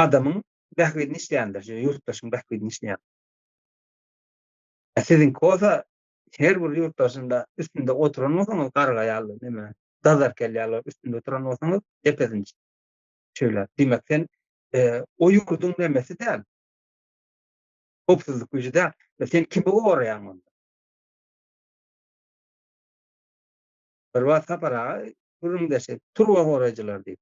Adamyň bähbidini işleýändir, ýurtdaşyň bähbidini işleýän. Siziňki bolsa her bir ýurtdaşynda üstünde oturan bolsaňyz garga ýaly neme dazarkel ýaly üstünde oturan bolsaňyz depesini şeýle diýmek sen e, o ýurduň nemesi däl. Howpsuzlyk güýji däl. E, sen kimi goraýaň onda? Bir wagt Sapar aga gürrüňdeşi turba goraýjylar diýip.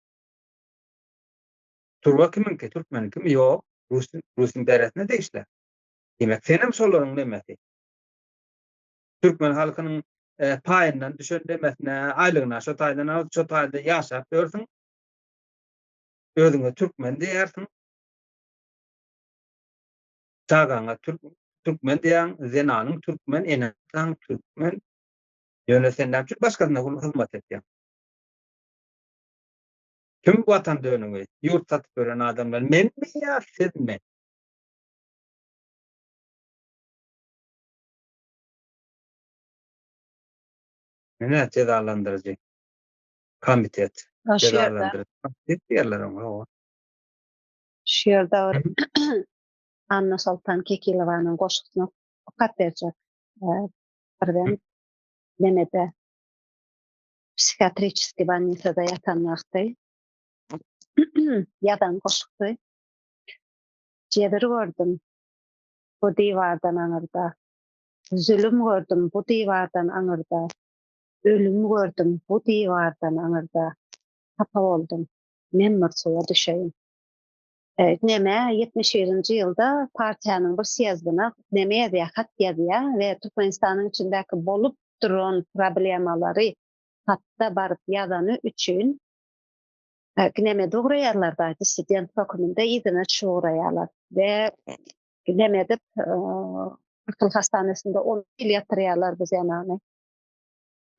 Turba kimiňki? Türkmeniňkimi? Ýok. Rus Rus imperiýasyna degişli. Diýmek senem şolaryň nemesi. Türkmen halkynyň e, paýyndan düşen demesine, aýlygyna şo taýdan alyp, şo taýda ýaşap ýörsüň. Özüňe türkmen diýersiň. Çagaňa türk türkmen diýýäň, zenanyň türkmen, ene-ataň türkmen. Ýöne sen näme üçin başgasyna hyzmat etýäň? Kim watan dönügi, ýurt satyp ýören adamlar menmi ýa sizmi? Ine jezalandyryjy komitet. Jezalandyryjy komitet diýerler oňa. Owa. Şu ýerde bir Annasoltan Kekilowanyň goşgusyny okap berjek. Birden nemede psihiatriçeskiý bolnisada ýatan wagty ýazan goşgusy. Jebir gördüm bu diwardan aňyrda. Zülüm gördüm bu diwardan aňyrda, Ölüm gördüm bu diwardan aňyrda, Hapa boldum, men bir suwa düşeýin. Neme, 71-nji ýylda partiýanyň bir sýezdine neme ýazýar, hat ýazýar we Türkmenistanyň içindäki bolup duran problemalary hatda baryp ýazany üçin neme ugraýarlar-da, dissident höküminde yzyna düşüp ugraýarlar we neme edip akyl hastanesinde on ýyl ýatyrýarlar bu zenany.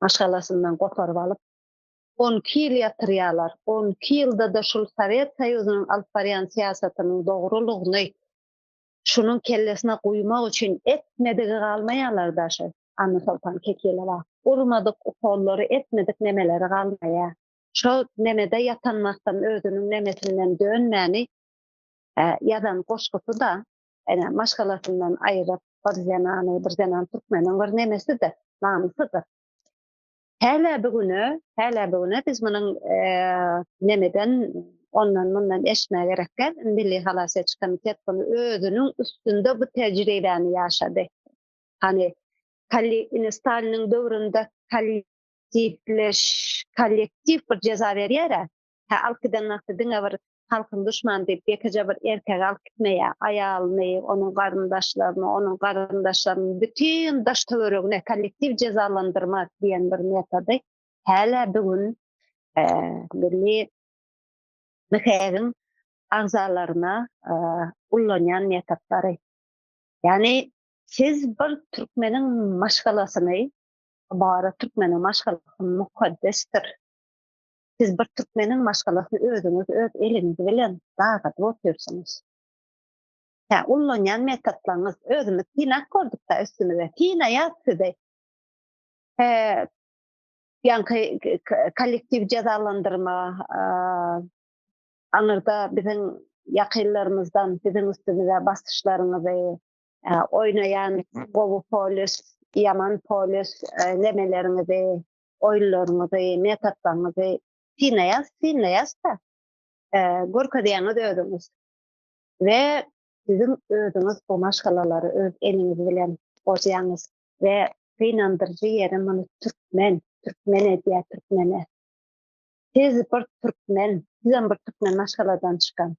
Maşgalasyndan goparyp alyp, 12 ýyl ýatyrýarlar. 12 ýylda-da şul Sowet Soýuzynyň alyp barýan syýasatynyň dogrulygyny şunuň kellesine guýmak üçin etmedigi galmaýarlar daşy Annasoltan Kekilowa. Urmadyk ukollary, etmedik nemeleri galmaýar. Şo nemede ýatan wagtam özüniň nemesinden dönmäni ýazan goşgusy-da, ene, maşgalasyndan aýryp, bir zenany, bir zenan türkmeniň bir nemesidir, namysydyr. Hälä bu güne, hälä bu güne biz munuň nemeden, ondan-mundan eşitmäge gerek däl. Milli halas ediş komitet muny özüniň üstünde bu tejribäni ýaşady. Hany, ine Staliniň döwründe kollektiwleş, kollektiw bir jeza berýär-ä. Hä, alyp giden wagty diňe bir halkyň duşmany diýip ýekeje bir erkegi alyp gitmeýär. Aýalyny, onuň garyndaşlaryny, onuň garyndaşlarynyň bütin daş-töweregine kollektiw jezalandyrma diýen bir metody hälä bu gün. Milli MHG-iň agzalaryna ullanýan metodlary. Ýagny siz bir türkmeniň maşgalasyny, bary türkmeniň maşgalasy mukaddesdir. Siz bir türkmeniň maşgalasyny özüňiz öz eliňiz bilen dagadyp otyrsyňyz. Hä, ullanýan metodlaryňyz özümiz synap gördük-dä üstümize. Synaýas sizi. Hä, ýaňky kollektiw jezalandyrma, aňyrda biziň ýakynlarymyzdan biziň üstümize basyşlaryňyzy, oýnaýan gowy polis, ýaman polis nemeleriňizi, oýunlaryňyzy, metodlaryňyzy synaýas, synlaýas-da. Görkezýäňiz özüňiz. We siziň özüňiz bu maşgalalary öz eliňiz bilen bozýaňyz. We gynandyryjy ýeri muny türkmen, türkmen edýär türkmene. Siz bir türkmen, sizem bir türkmen maşgaladan çykan.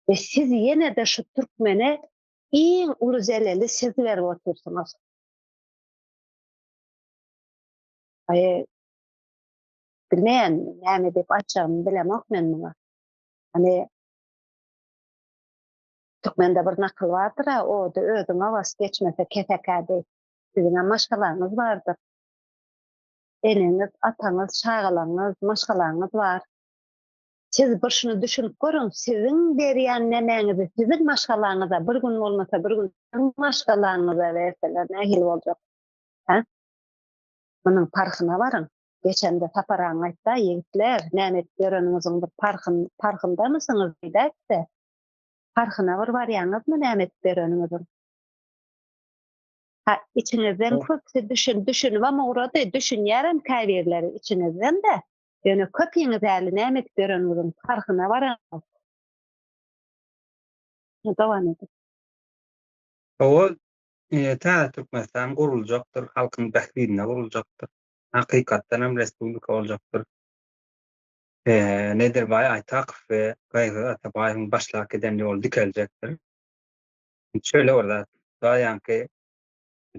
We siz ýene-de şu türkmene iň uly zeleli siz berip otyrsyňyz. Aý, bilmeýän, näme diýip aýtjagymy bilemok men muňa. Hany Türkmende bir nakyl bardyr-a, ody özüňe bas, geçmese kesekä diýip. Siziňem maşgalaňyz bardyr. Eneňiz, ataňyz, çagalaryňyz, maşgalaňyz bar. Siz bir şuny düşünip görüň, siziň berýän nemäňizi siziň maşgalaňyza bir gün bolmasa bir gün siziň maşgalaňyza berseler nähili boljak? Hä? Munuň parhyna baryň. Geçende Sapar agaň aýtda, ýigitler, näme edip ýöreniňiziň bir parhyn, parhyndamysyňyz diýdäkde. Parhyna bir barýaňyzmy näme edip ýöreniňiziň? Ha, içiňizden köpüsi düşün, düşünibem ugrady, düşünýärem käbirleri içiňizden-de. Ýöne köpiňiz häli näme edip ýöreniňiziň parhyna baraňok. Dowam ediň. Hawa, täze Türkmenistan guruljakdyr, halkyň bähbidine guruljakdyr. Hakykatdan hem respublika boljakdyr. Nedirbaý Aýtakow we Gaýgysyz Atabaýewiň başlap giden ýoly dikeljekdir. Şeýle bir zat bar, ýaňky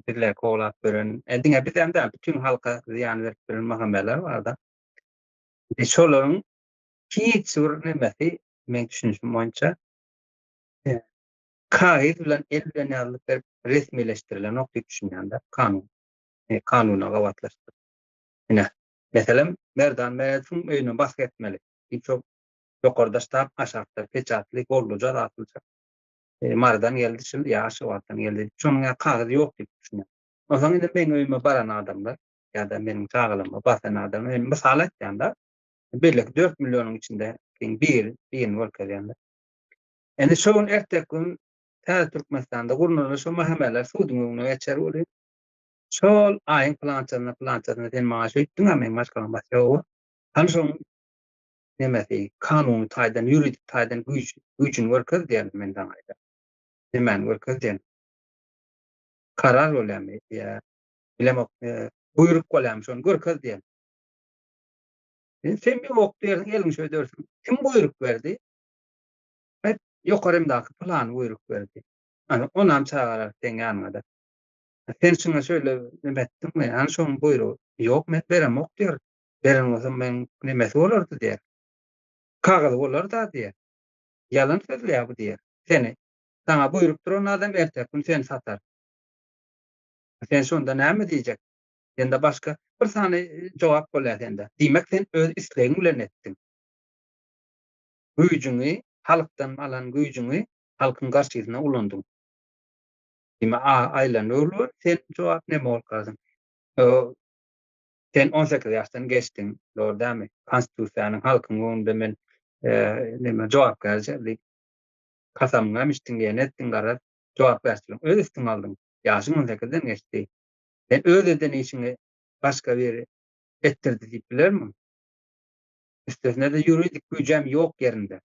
bizleri kowlap ýören, diňe bizem däl, bütin halka zyýan berip ýören MHM-ler bar-da. Şolaryň hiç bir nemesi, meň düşünişim boýunça, kagyz bilen, el bilen ýazylyp berip resmileşdirilenok diýip düşünýän-de, kanun. Kanuna gabatlaşdyryp. Ine, meselem, Merdan Meredowyň öýüne basgy etmeli diýip şo ýokarda ştab, aşakda peçatly, golluja zatlyja. Marydan geldi şul, ýa Aşgabatdan geldi diýip, şonuň ýaly kagyz ýok diýip düşünýän. Onsoň indi meň öýüme baran adamlar ýa-da meniň çagalaryma basan adamlar, men mysal aýtýan-da, beýleki 4 millionyň içinde biri, birini görkezýän-de. Indi şo gün erteki gün täze Türkmenistanda gurnalan şo MHM-ler suduň öňüne geçer welin, şol aýyň pylançasynda, pylançasynda sen maňa şeýtdiň-ä, meň maşgalam basýar, oba. Hany şoň nemesi, kanuny taýdan, ýuridik taýdan güýç, güýjüni görkez diýen men saňa aýdar. Nemäni görkez diýen. Karar bolýarmy ýa bilemok, buýruk bolýarmy, şony görkez diýen. Sen ýok diýersiň, eliňi şöýdersiň. Kim buýruk berdi? Hep ýokarymdaky pylany buýruk berdi. Ana, onam çagalar seň ýanyňada. Sen şuňa şöyle neme etdiňmi? Ana şoň buýrugy. Ýok, men beremok diýer. Beren bolsam meň nemesi bolardy diýer. Kagyzy bolar-da diýer. Ýalan sözleýär bu diýer. Seni, saňa buýrup duran adam erteki gün seni satar. Sen şonda näme diýjek? Sende başga bir sany jogap bolýar sende. Diýmek sen öz islegiň bilen etdiň. Güýjüňi, halkdan alan güýjüňi halkyň garşysyna ulandyň. Diýmek, aýlan öwrülip, sen jogap näme bolup galdyň? Sen 18 ýaşdan geçdiň, dogry dälmi? Konstitusiýanyň halkyň öňünde men näme jogapkärçi diýip kasamyňy hem içdiň, ýene etdiň garaz, jogapkärçiligiň öz üstüňe aldyň. Ýaşyň 18-den geçdi. Sen öz eden işiňi başga biri etdirdi diýip bilermiň? Üstesine-de ýuridik güýjem ýok ýerinde.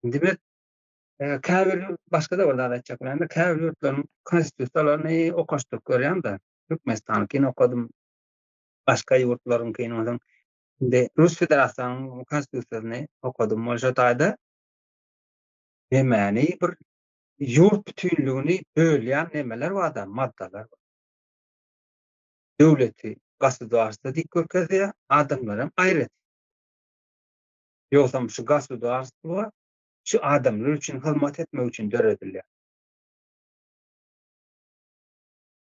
Indi biz käbir başga-da bir zat aýtjak bolýan-da, käbir ýurtlaryň konstitusiýalaryny okaşdyryp görýän-de, Türkmenistanyňkyny okadym, başga ýurtlaryňkyny onsoň indi Rus Federasiýanyň konstitusiýasyny okadym. Ol şo taýda nemäni bir ýurt bütünligini bölýän nemeler bar-da, maddalar bar. Döwleti. Gosudarstwo diýip görkezýär, adamlaram aýratyn. Ýogsam şu gosudarstwo şu adamlar üçin hyzmat etmek üçin döredilýär.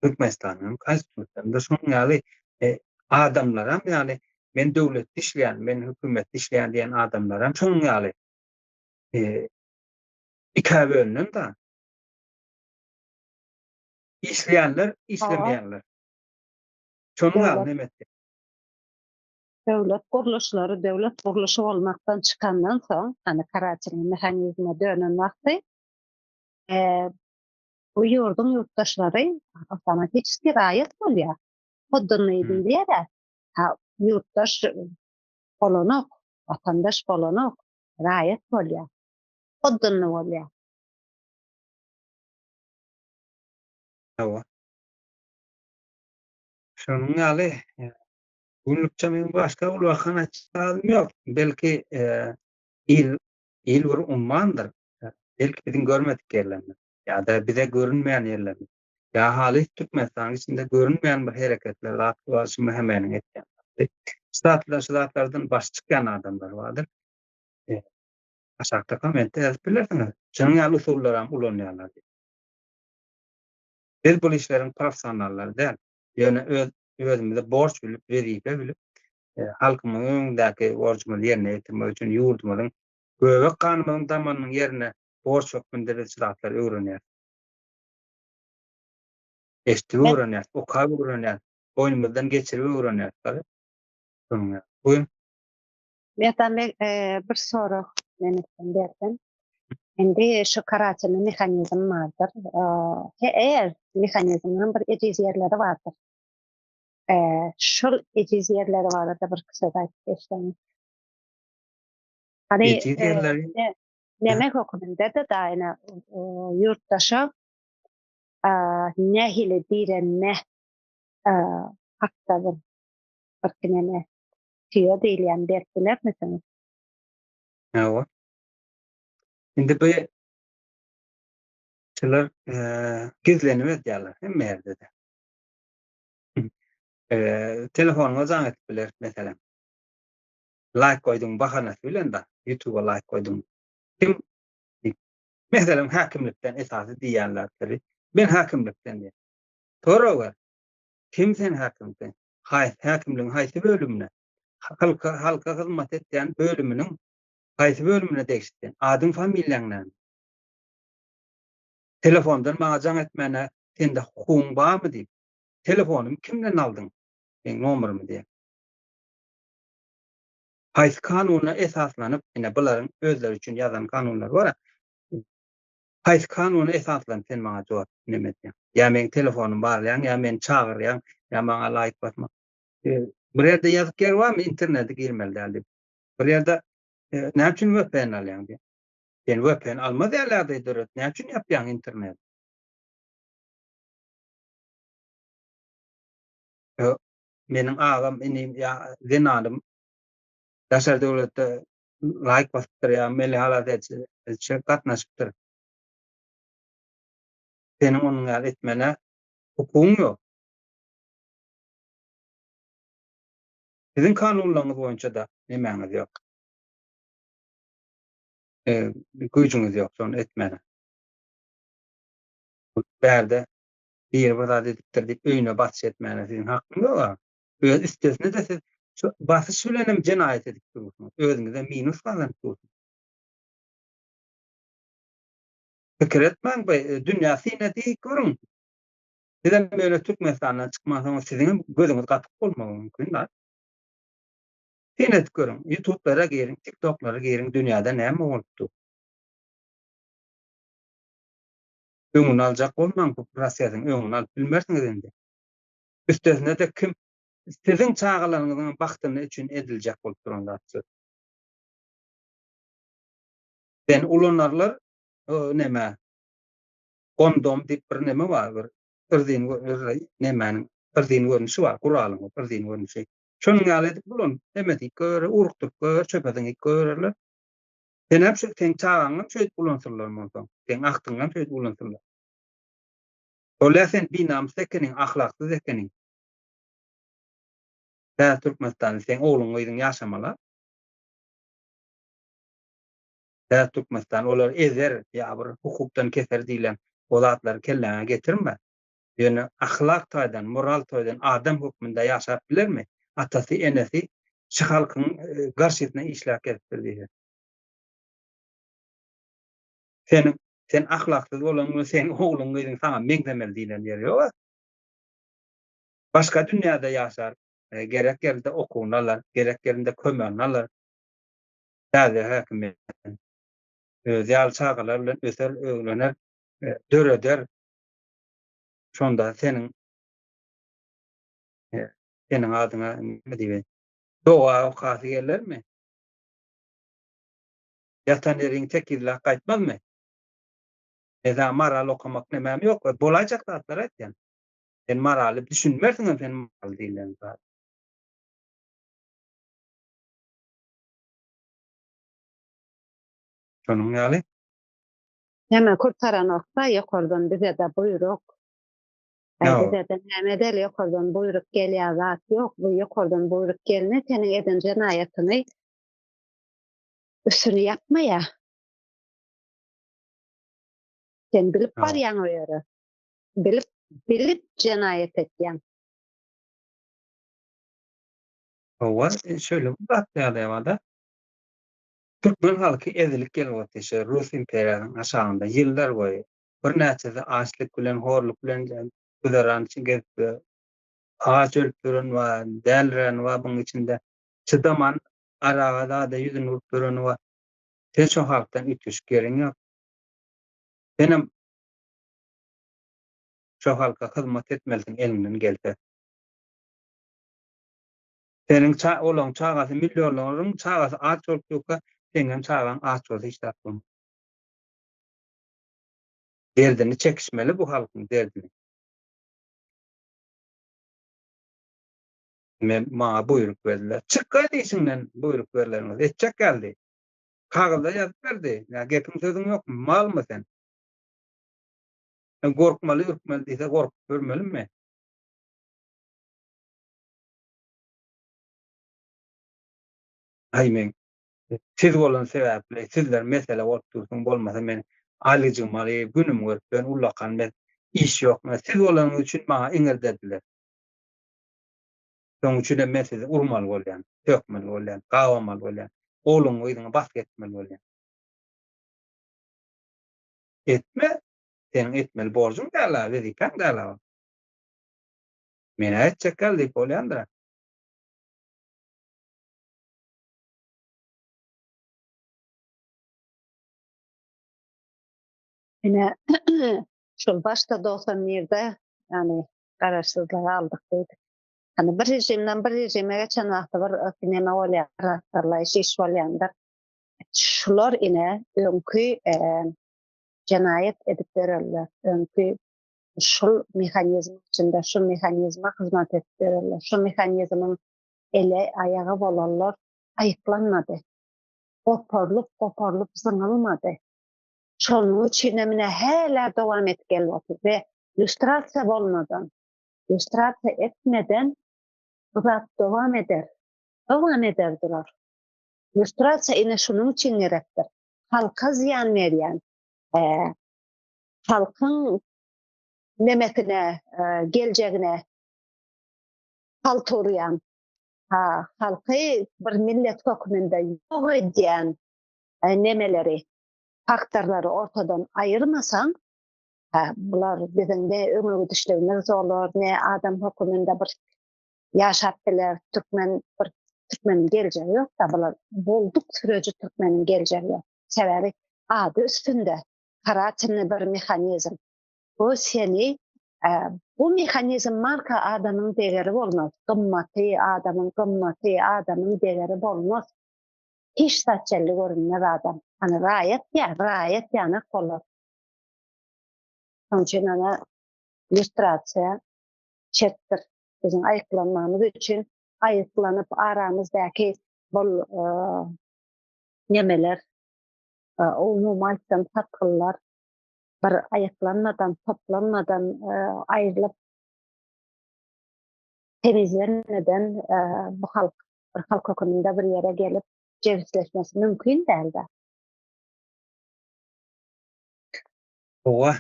Türkmenistanyň konstitusiýasynda şonuň ýaly e, adamlaram ýaly men döwletde işleýän, men hökümetde işleýän diýen adamlaram şonuň ýaly e, ikä bölünen da. Işleýänler, işlemeýänler. Şonuň ýaly neme etdi? Döwlet gurluşlary döwlet gurluşy bolmakdan çykandan soň, hany karatelniý mehanizme dönen wagty, e, bu ýurduň ýurtdaşlary awtomatiçeski raýat bolýar. Poddannyý diýilýär-ä. Ha, ýurtdaş bolanok, watandaş bolanok, raýat bolýar. Poddannyý bolýar. Hawa. Şonuň ýaly, günlükçe meniň başga ullakan aýtjak zadym ýok. Belki, il, il bir ummandyr. Belki biziň görmedik ýerlerimiz ýa-da bize görünmeýän ýerlerimiz ýa halys Türkmenistanyň içinde görünmeýän bir hereketler zat bar şu MHM-niň etýän zady. Şu zatlar, şu zatlardan başy çykýan adamlar bardyr. Aşakda kommentde ýazyp bilersiňiz. Şunuň ýaly usullaram ulanýarlar diýip. Biz bu işleriň professionallary däl. Ýöne öz özümize borç bilip, wezipe bilip, e, halkymyzyň öňündäki borjumyzy ýerine ýetirmek üçin ýurdumyzyň göbek ganymyzyň damanynyň ýerine borç hökmünde biz şu zatlary öwrenýäris. Eşidip öwrenýäris, okap öwrenýäris, boýnumyzdan geçirip öwrenýäris. Şonuň ýaly. Buyurun. Merdan beg, e, bir sorag men etdim berdim. Indi şu karatelny mehanizm bardyr. E, eğer mehanizmiň bir ejiz ýerleri bardyr. E, şol ejiz ýerleri barada bir kısa aýdyp geçseňiz. Hani Ejiz e, ýerleri ne, neme hökmünde de daýna e, ýurtdaşa e, nähili direnme e, hakda bir bir neme tüýe diýilýän berip bilermisiňiz? Hawa. Indi bu şular e, gizlenip edýärler hemme ýerde-de. E, telefonyňa jaň edip biler, meselem. Laýk goýduň bahanasy bilen da, YouTube-a laýk goýduň. Kim diýip. Meselem, häkimlikden esasy diýýänlerleri. Men häkimlikden diýýär. Sorag ber. Kim sen häkimlikden? Haýsy häkimligiň haýsy bölümine? Halka halka hyzmat etýän bölüminiň haýsy bölümine degişli sen? Adyň familiýaň näme? Telefondan maňa jaň etmäne sende hukugyň barmy diýip. Telefonymy kimden aldyň? Meň nomerymy diýýär. Haýsy kanuna esaslanyp, ine bularyň özleri üçin ýazan kanunlary bar-a. Haýsy kanuna esaslanyp sen maňa jogap neme edýäň? Ýa meň telefonymy barlaýaň, ýa meni çagyrýaň, ýa maňa laýk basma. Bir ýerde ýazyk ýer barmy internete girmeli däl diýip. Bir ýerde näme üçin VPN alýaň diýip. Sen VPN almaz ýaly ýagdaý döret, näme üçin ýapýaň interneti? Meniň agam, inim ýa zenanym daşary döwletde laýk basypdyr ýa Milli halas edişe gatnaşypdyr. Seniň onuň ýaly etmäne hukugyň ýok. Siziň kanunlaryňyz boýunça-da nemäňiz ýok. E, güýjüňiz ýok şony etmäne. Bärde biri bir zat edipdir diýip öýüne basyş etmäne siziň hakyňyz ýok-a. Öz üstesine-de siz şu basyş bilen hem jenaýat edip dursuňyz. Özüňize minus gazanyp dursuňyz. Pikir etmäň bu e, dünýä syn edip görüň. Sizem ýöne Türkmenistandan çykmansoňyz siziň hem gözüňiz gapyk bolmagy mümkin da. Syn edip görüň. YouTube'lara giriň, TikTok'lara giriň, dünýäde näme bolup dur. Öňüni aljak bolmaň bu prosesiň öňüni alyp bilmersiňiz indi. Üstesine-de kim siziň çagalaryňyzyň bagtyny üçin ediljek bolup duran zat şu. Seni ulanarlar neme kondom diýip bir neme bar bir yrzyn nemäniň yrzyn görnüşi bar guralyň yrzyn görnüşi. Şonuň ýaly edip ulan neme diýip goýberer urukdyryp goýber çöpe zyňyp goýbererler. Senem şu seň çagaňam şeýdip ulansynlar onsoň. Seň agtygyňam şeýdip ulansynlar. Bolýa sen binamys ekeniň, ahlaksyz ekeniň. Täze Türkmenistanda seň ogluň gyzyň ýaşamaly. Täze Türkmenistan olary ezer ýa bir hukukdan keser diýlen o zatlary kelläňe getirme. Ýöne ahlak taýdan, moral taýdan adam hökmünde ýaşap bilermi? Atasy, enesi şu halkyň garşysyna işläp gezipdir diýse. Seniň sen ahlaksyz bolanyň bilen seň ogluň gyzyň saňa meňzemeli diýlen ýeri ýok-a. Başga dünýäde ýaşar, gerek ýerinde okuwyny alar, gerek ýerinde kömegini alar. Täze häkimiýetden. Özi ýaly çagalar bilen öser, ögrener, döreder. Şonda seniň seniň adyňa näme diýeýin, doga okasy gelermi? Ýatan ýeriňi tekizläp gaýtmazmy? Men saňa moral okamak nemäm ýok, bolaýjak zatlary aýtýan. Sen moraly düşünmersiňem sen moral diýlen zat. Şonuň ýaly. Näme kurtaranokda ýokardan bizede buýruk. Bizede näme edeli ýokardan buýruk gelýär zat ýok. Bu ýokardan buýruk gelme seniň eden jenaýatyňy üstüni ýapmaýa. Sen bilip barýaň o ýere. Bilip bilip jenaýat etýäň. Hawa, şeýle bir zat ýaly bar-da. Türkmen halky ezilip gelip otyr şu Rus imperiýasynyň aşagynda ýyllar boýu. Birnäçesi açlyk bilen, horluk bilen güzeran üçin gezip, aç ölüp ýören bar, dälirän bar buň içinde. Çydaman araga zada ýüzüni urup ýöreni bar. Sen şo halkdan üýtgeşik ýeriň ýok. Senem şo halka hyzmat etmelisiň eliňden gelse. Seniň ça olaň çagasy millionlaryň çagasy aç bolup durka, seňem çagaň aç bolsa hiç zat bolmaz. Derdini çekişmeli bu halkyň derdini. Men maňa buýruk berdiler. Çyk gaýt işiňden buýruk berleriňiz etjek geldi. Kagyzda ýazyp berdi. Ýa gepiň sözüň ýokmy? Malmy sen? Sen gorkmaly ürkmeli diýse gorkup ýörmelimi? Aý men siz bolan sebäpli sizler mesele bolup dursuň bolmasa men aýlyjygymy alyp günümi görüp ýörün ullakan men iş ýok men siz bolanyňyz üçin maňa iňirdediler. Şonuň üçin hem men sizi urmaly bolýan, sökmeli bolýan, gabamaly bolýan, ogluňy gyzyňy basgy etmeli bolýan. Etme, seniň etmeli borjuň däl-a, wezipäň däl-a ol. Men-ä etjek däl diýip bolýandyr-a. Ine, şol başda 91-de, ýagny garaşsyzlygy aldyk diýdik. Hani bir režimden bir režime geçen wagty bir neme bolýar, rastarlaýyş iş bolýandyr. Şular ine öňki e, jenaýat edip berenler, öňki şul mehanizm içinde şu mehanizme hyzmat edip berenler, şu mehanizmiň ele aýagy bolanlar aýyklanmady. Goparlyp, goparlyp zyňylmady. Şonuň üçin hem ine hälä dowam edip gelip otyr we lýustrasiýa bolmadan, lýustrasiýa etmeden bu zat dowam eder. Dowam eder durar. Lýustrasiýa ine şunuň üçin gerekdir. Halka zyýan berýän, e, halkyň nemesine, e, geljegine palta urýan, ha, halky bir millet hökmünde ýok edýän e, nemeleri, faktorlary ortadan aýyrmasaň, ha, bular biziň ne öňe gidişligimiz bolar, ne adam hökmünde bir ýaşap biler, türkmen bir türkmeniň geljegi ýok da bular bolduk süreji türkmeniň geljegi ýok. Sebäbi ady üstünde karatelny bir mehanizm. Bu seni e, bu mehanizm marka adamyň degeri bolmaz. Gymmaty, adamyň gymmaty, adamyň degeri bolmaz. Hiç zat jelli görünmez adam. Hani raýat ýa, raýat ýanak bolar. Şonuň üçin ana lýustrasiýa şertdir. Biziň aýyklanmamyz üçin aýyklanyp aramyzdaky bol e, nemeler, e, umumy aýtsam satgynlar bir aýyklanmadan, toplanmadan e, aýrylyp. Temizlenmeden bu halk bir halk höküminde bir ýere gelip jebisleşmesi mümkin däldi. Howa,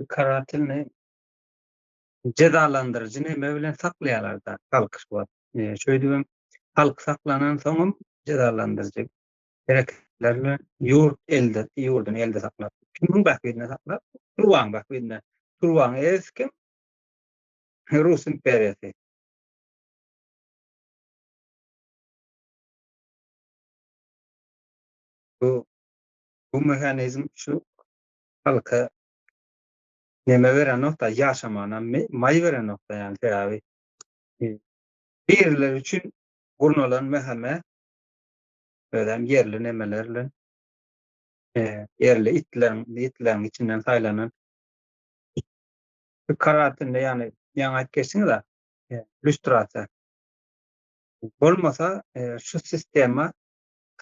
karatelni jezalandyryjy neme bilen saklaýarlar-da halky şu wagt. Şeýdibem halk saklanansoňam jezalandyryjy hereketler bilen ýurt elde, ýurduny elde saklap. Kimiň bähbidine saklap? Turbaň bähbidine. Turbaň eýesi kim? Rus imperiýasy. Bu bu mehanizm şu halka neme berenok-da, ýaşamana maý berenok-da, ýagny sebäbi birileri üçin gurnalan MHM özem ýerli nemeler bilen ýerli itleriň itleriň içinden saýlanan şu karatinde ýagny ýaňy aýdyp geçdiňiz-a lýustrasiýa bolmasa şu sistema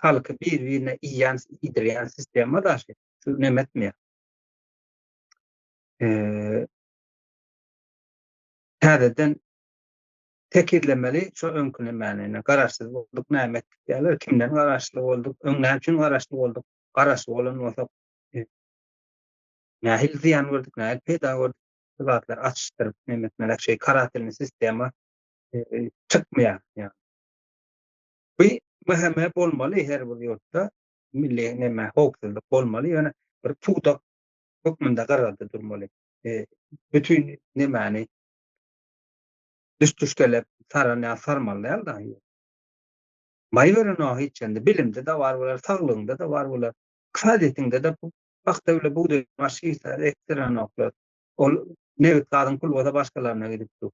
halky bir-birine iýýän iýdirýän sistema daşy şu neme etmeýär. Täzeden tekizlemeli şo öňki nemäni ine garaşsyz bolduk näme etdik diýýärler kimden garaşly bolduk öň näme üçin garaşly bolduk garaşly bolan bolsak nähili zyýan gördük nähili peýda gördük bu zatlary açyşdyryp neme etmeli şeý karatelny sistema çykmaýar ýa bu MHM bolmaly her bir ýurtda milli neme howpsuzlyk bolmaly ýöne bir pudak hökmünde gyrada durmaly bütin nemäni düş-düşgelep saran ýa sarmaly däl daýy. Maý berenok hiç ýerde. Bilimde-de bar bolar, saglygyňda-da bar bolar. Ykdysadyýetiňde-de pagta bile bugdaý başga hiç zat ekdirenoklar. Ol nebit-gazyň puly bolsa başgalaryna gidip dur.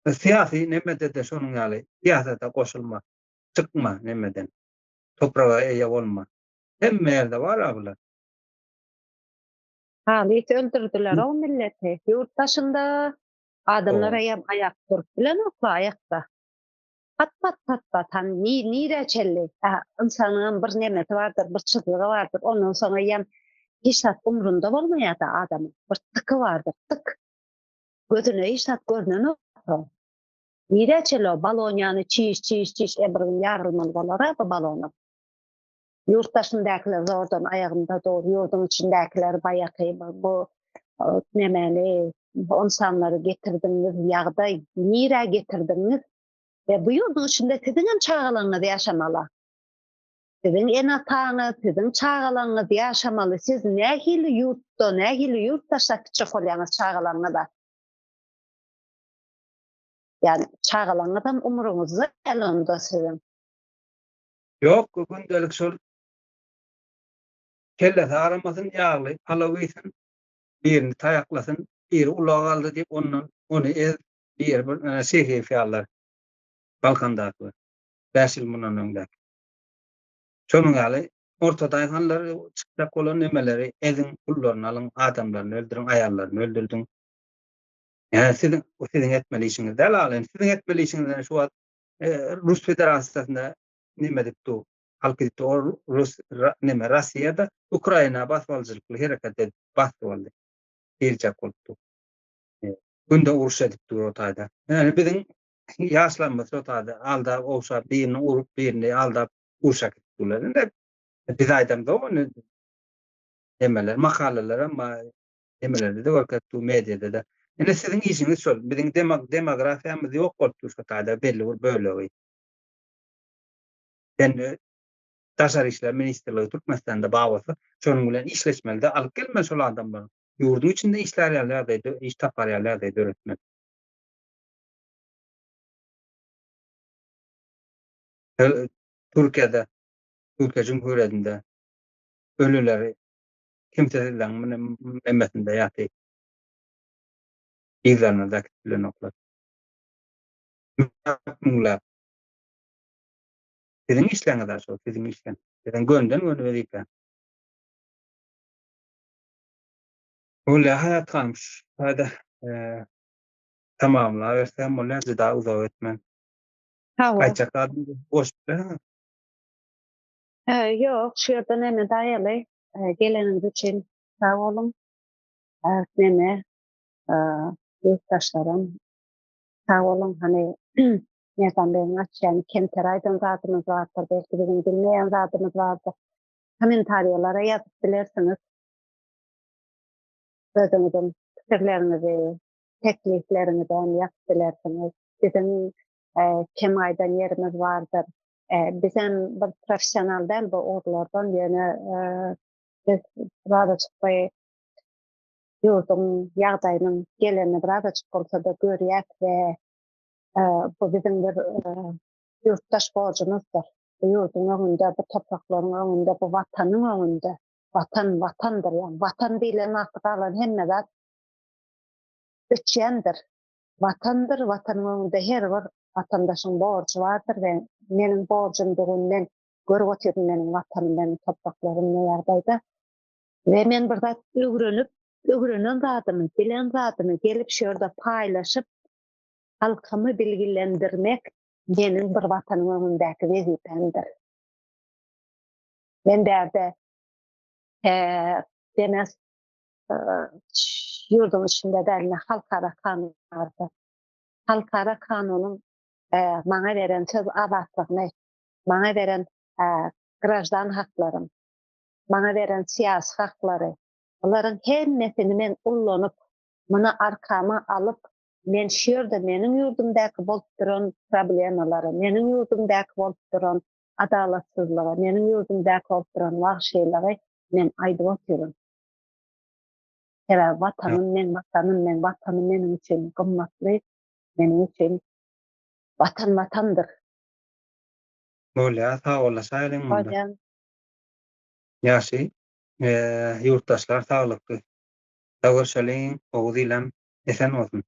Syýasy nemede-de şonuň ýaly syýasata goşulma, çykma nemeden. Topraga eýe bolma. Hemme ýerde bar-a bular. Halys öldürdiler-ow milleti. Ýurt daşynda adamlar eýýäm aýak durup bilenoklar aýakda. Pat-pat pat-pat hany nirä çenli? Hä, ynsanyňam bir nemesi bardyr, bir çyzgygy bardyr. Ondan soň eýýäm hiç zat umrunda bolmaýar-da adamyň. Bir tyky bardyr, tyk. Gözüne hiç zat görnenok soň. Nirä çenli o balon ýaly çiş, çiş, çiş, e bir gün ýarylmaly bolar-a bu balonam. Ýurt daşyndakylar zordan aýagynda dur, ýurduň içindäkiler baýaky bu nemeli ynsanlary getirdiňiz, ýagdaý nirä getirdiňiz? We bu ýurduň içinde siziň hem çagalaryňyz ýaşamaly. Siziň ene-ataňyz, siziň çagalaryňyz ýaşamaly. Siz nähili ýurtda, nähili ýurt taşlap gitjek bolýaňyz çagalaryňyza? Ýani çagalaryňyz hem umruňyzda däl onda siziň. Ýok, gündelik şol kellesi agyrmasyn, ýagly palaw iýsin, birini taýaklasyn, biri ulag aldy diýip ondan ony ez, biri bir Şehiýew ýalylar Balkandakylar, bäş ýyl mundan öňdäki. Şonuň ýaly orta daýhanlar çykjak bolan nemeleri eziň, pullaryny alyň, adamlaryny öldüriň, aýallaryny öldürdiň. Ýa siziň siziň etmeli işiňiz däl, al indi siziň etmeli işiňiz şu wagt Rus Federasiýasynda neme edip dur, halk edip dur, ol Rus neme Russiýada Ukraina basybalyjylykly hereket edip basyp aldy. Girjek bolup dur. Günde uruş edip dur o taýda. Ýani biziň ýaşlarymyz şo taýda aldap, ogşap, birini urup, birini aldap urşa gidip durlar. Indi biz aýdamzok ony nemeler, makalalar hem bar. Nemelerde-de görkezip dur, mediada-da. Indi siziň işiňiz şol. Biziň demografiýamyz ýok bolup dur şo taýda belli bir bölegi. Sen Daşary işler ministrligi Türkmenistanda bar bolsa, şonuň bilen işleşmeli-de, alyp gelmeli şol adamlary. Ýurduň içinde işlär ýaly ýagdaý, iş tapar ýaly ýagdaý döretmeli. Türkiýede, Türkiýe Jumhuriyetinde ölüleri kimsesizleriň nemesinde ýaty. Yzlaryna äkidip bilenoklar. Müňläp. Siziň işleňiz-ä şol, siziň işleň. Siziň gönden-göni wezipäňiz. Bolýar Haýat hanym, şu taýda tamamlabersem bolýar, juda uzak etmän. Hawa. Aýtjak zadyňyzy goşup berseňiz. Ýok, şu ýerde neme daýaly, geleniňiz üçin sag boluň. Neme? Ýurtdaşlarym sag boluň hany Merdan begiň açýan kemter aýdan zadymyz bardyr, belki biziň bilmeýän zadymyz bardyr. Kommentariýalara ýazyp bilersiňiz. Özüňiziň pikirleriňizi, teklipleriňizi hem ýazyp bilersiňiz. Biziň kem aýdan ýerimiz bardyr. Bizem bir professional däl bu ugurlardan, ýöne biz birazajyk bu ýurduň ýagdaýynyň gelenini birazajyk bolsa-da görýäs we bu biziň bir ýurtdaş borjumyzdyr. Bu ýurduň öňünde, bu topraklaryň öňünde, bu Watanyň öňünde. Watan, Watandyr. Ýagny Watan diýlen wagty galan hemme zat öçýändir. Watandyr, Watanyň öňünde her bir watandaşyň borjy bardyr we meniň borjum bu gün men görüp otyryn meniň Watanym, meniň topraklarym ne ýagdaýda. We men bir zat öwrenip, öwrenen zadymy, bilen zadymy gelip şu ýerde paýlaşyp, halkymy bilgilendirmek meniň bir Watanyň öňündäki wezipämdir. Men bärde demes ýurduň içinde däl, ine halkara kanun bardyr. Halkara kanunyň maňa beren söz azatlygyny, maňa beren graždan haklarym, maňa beren syýasy haklary, bularyň hemmesini men ullanyp, muny arkama alyp, men şu ýerde meniň ýurdumdaky bolup duran problemalary, meniň ýurdumdaky bolup duran adalatsyzlygy, meniň ýurdumdaky bolup duran wagşylygy men aýdyp otyryn. Sebäbi Watanym, meň Watanym, meň Watanym meniň üçin gymmatly, meniň üçin Watan Watandyr. Bolýar, sag bolaşaýlyň munda. Bolýar. Ýagşy, ýurtdaşlar saglykly. Sag görşeliň, Oguz ilem esen bolsun.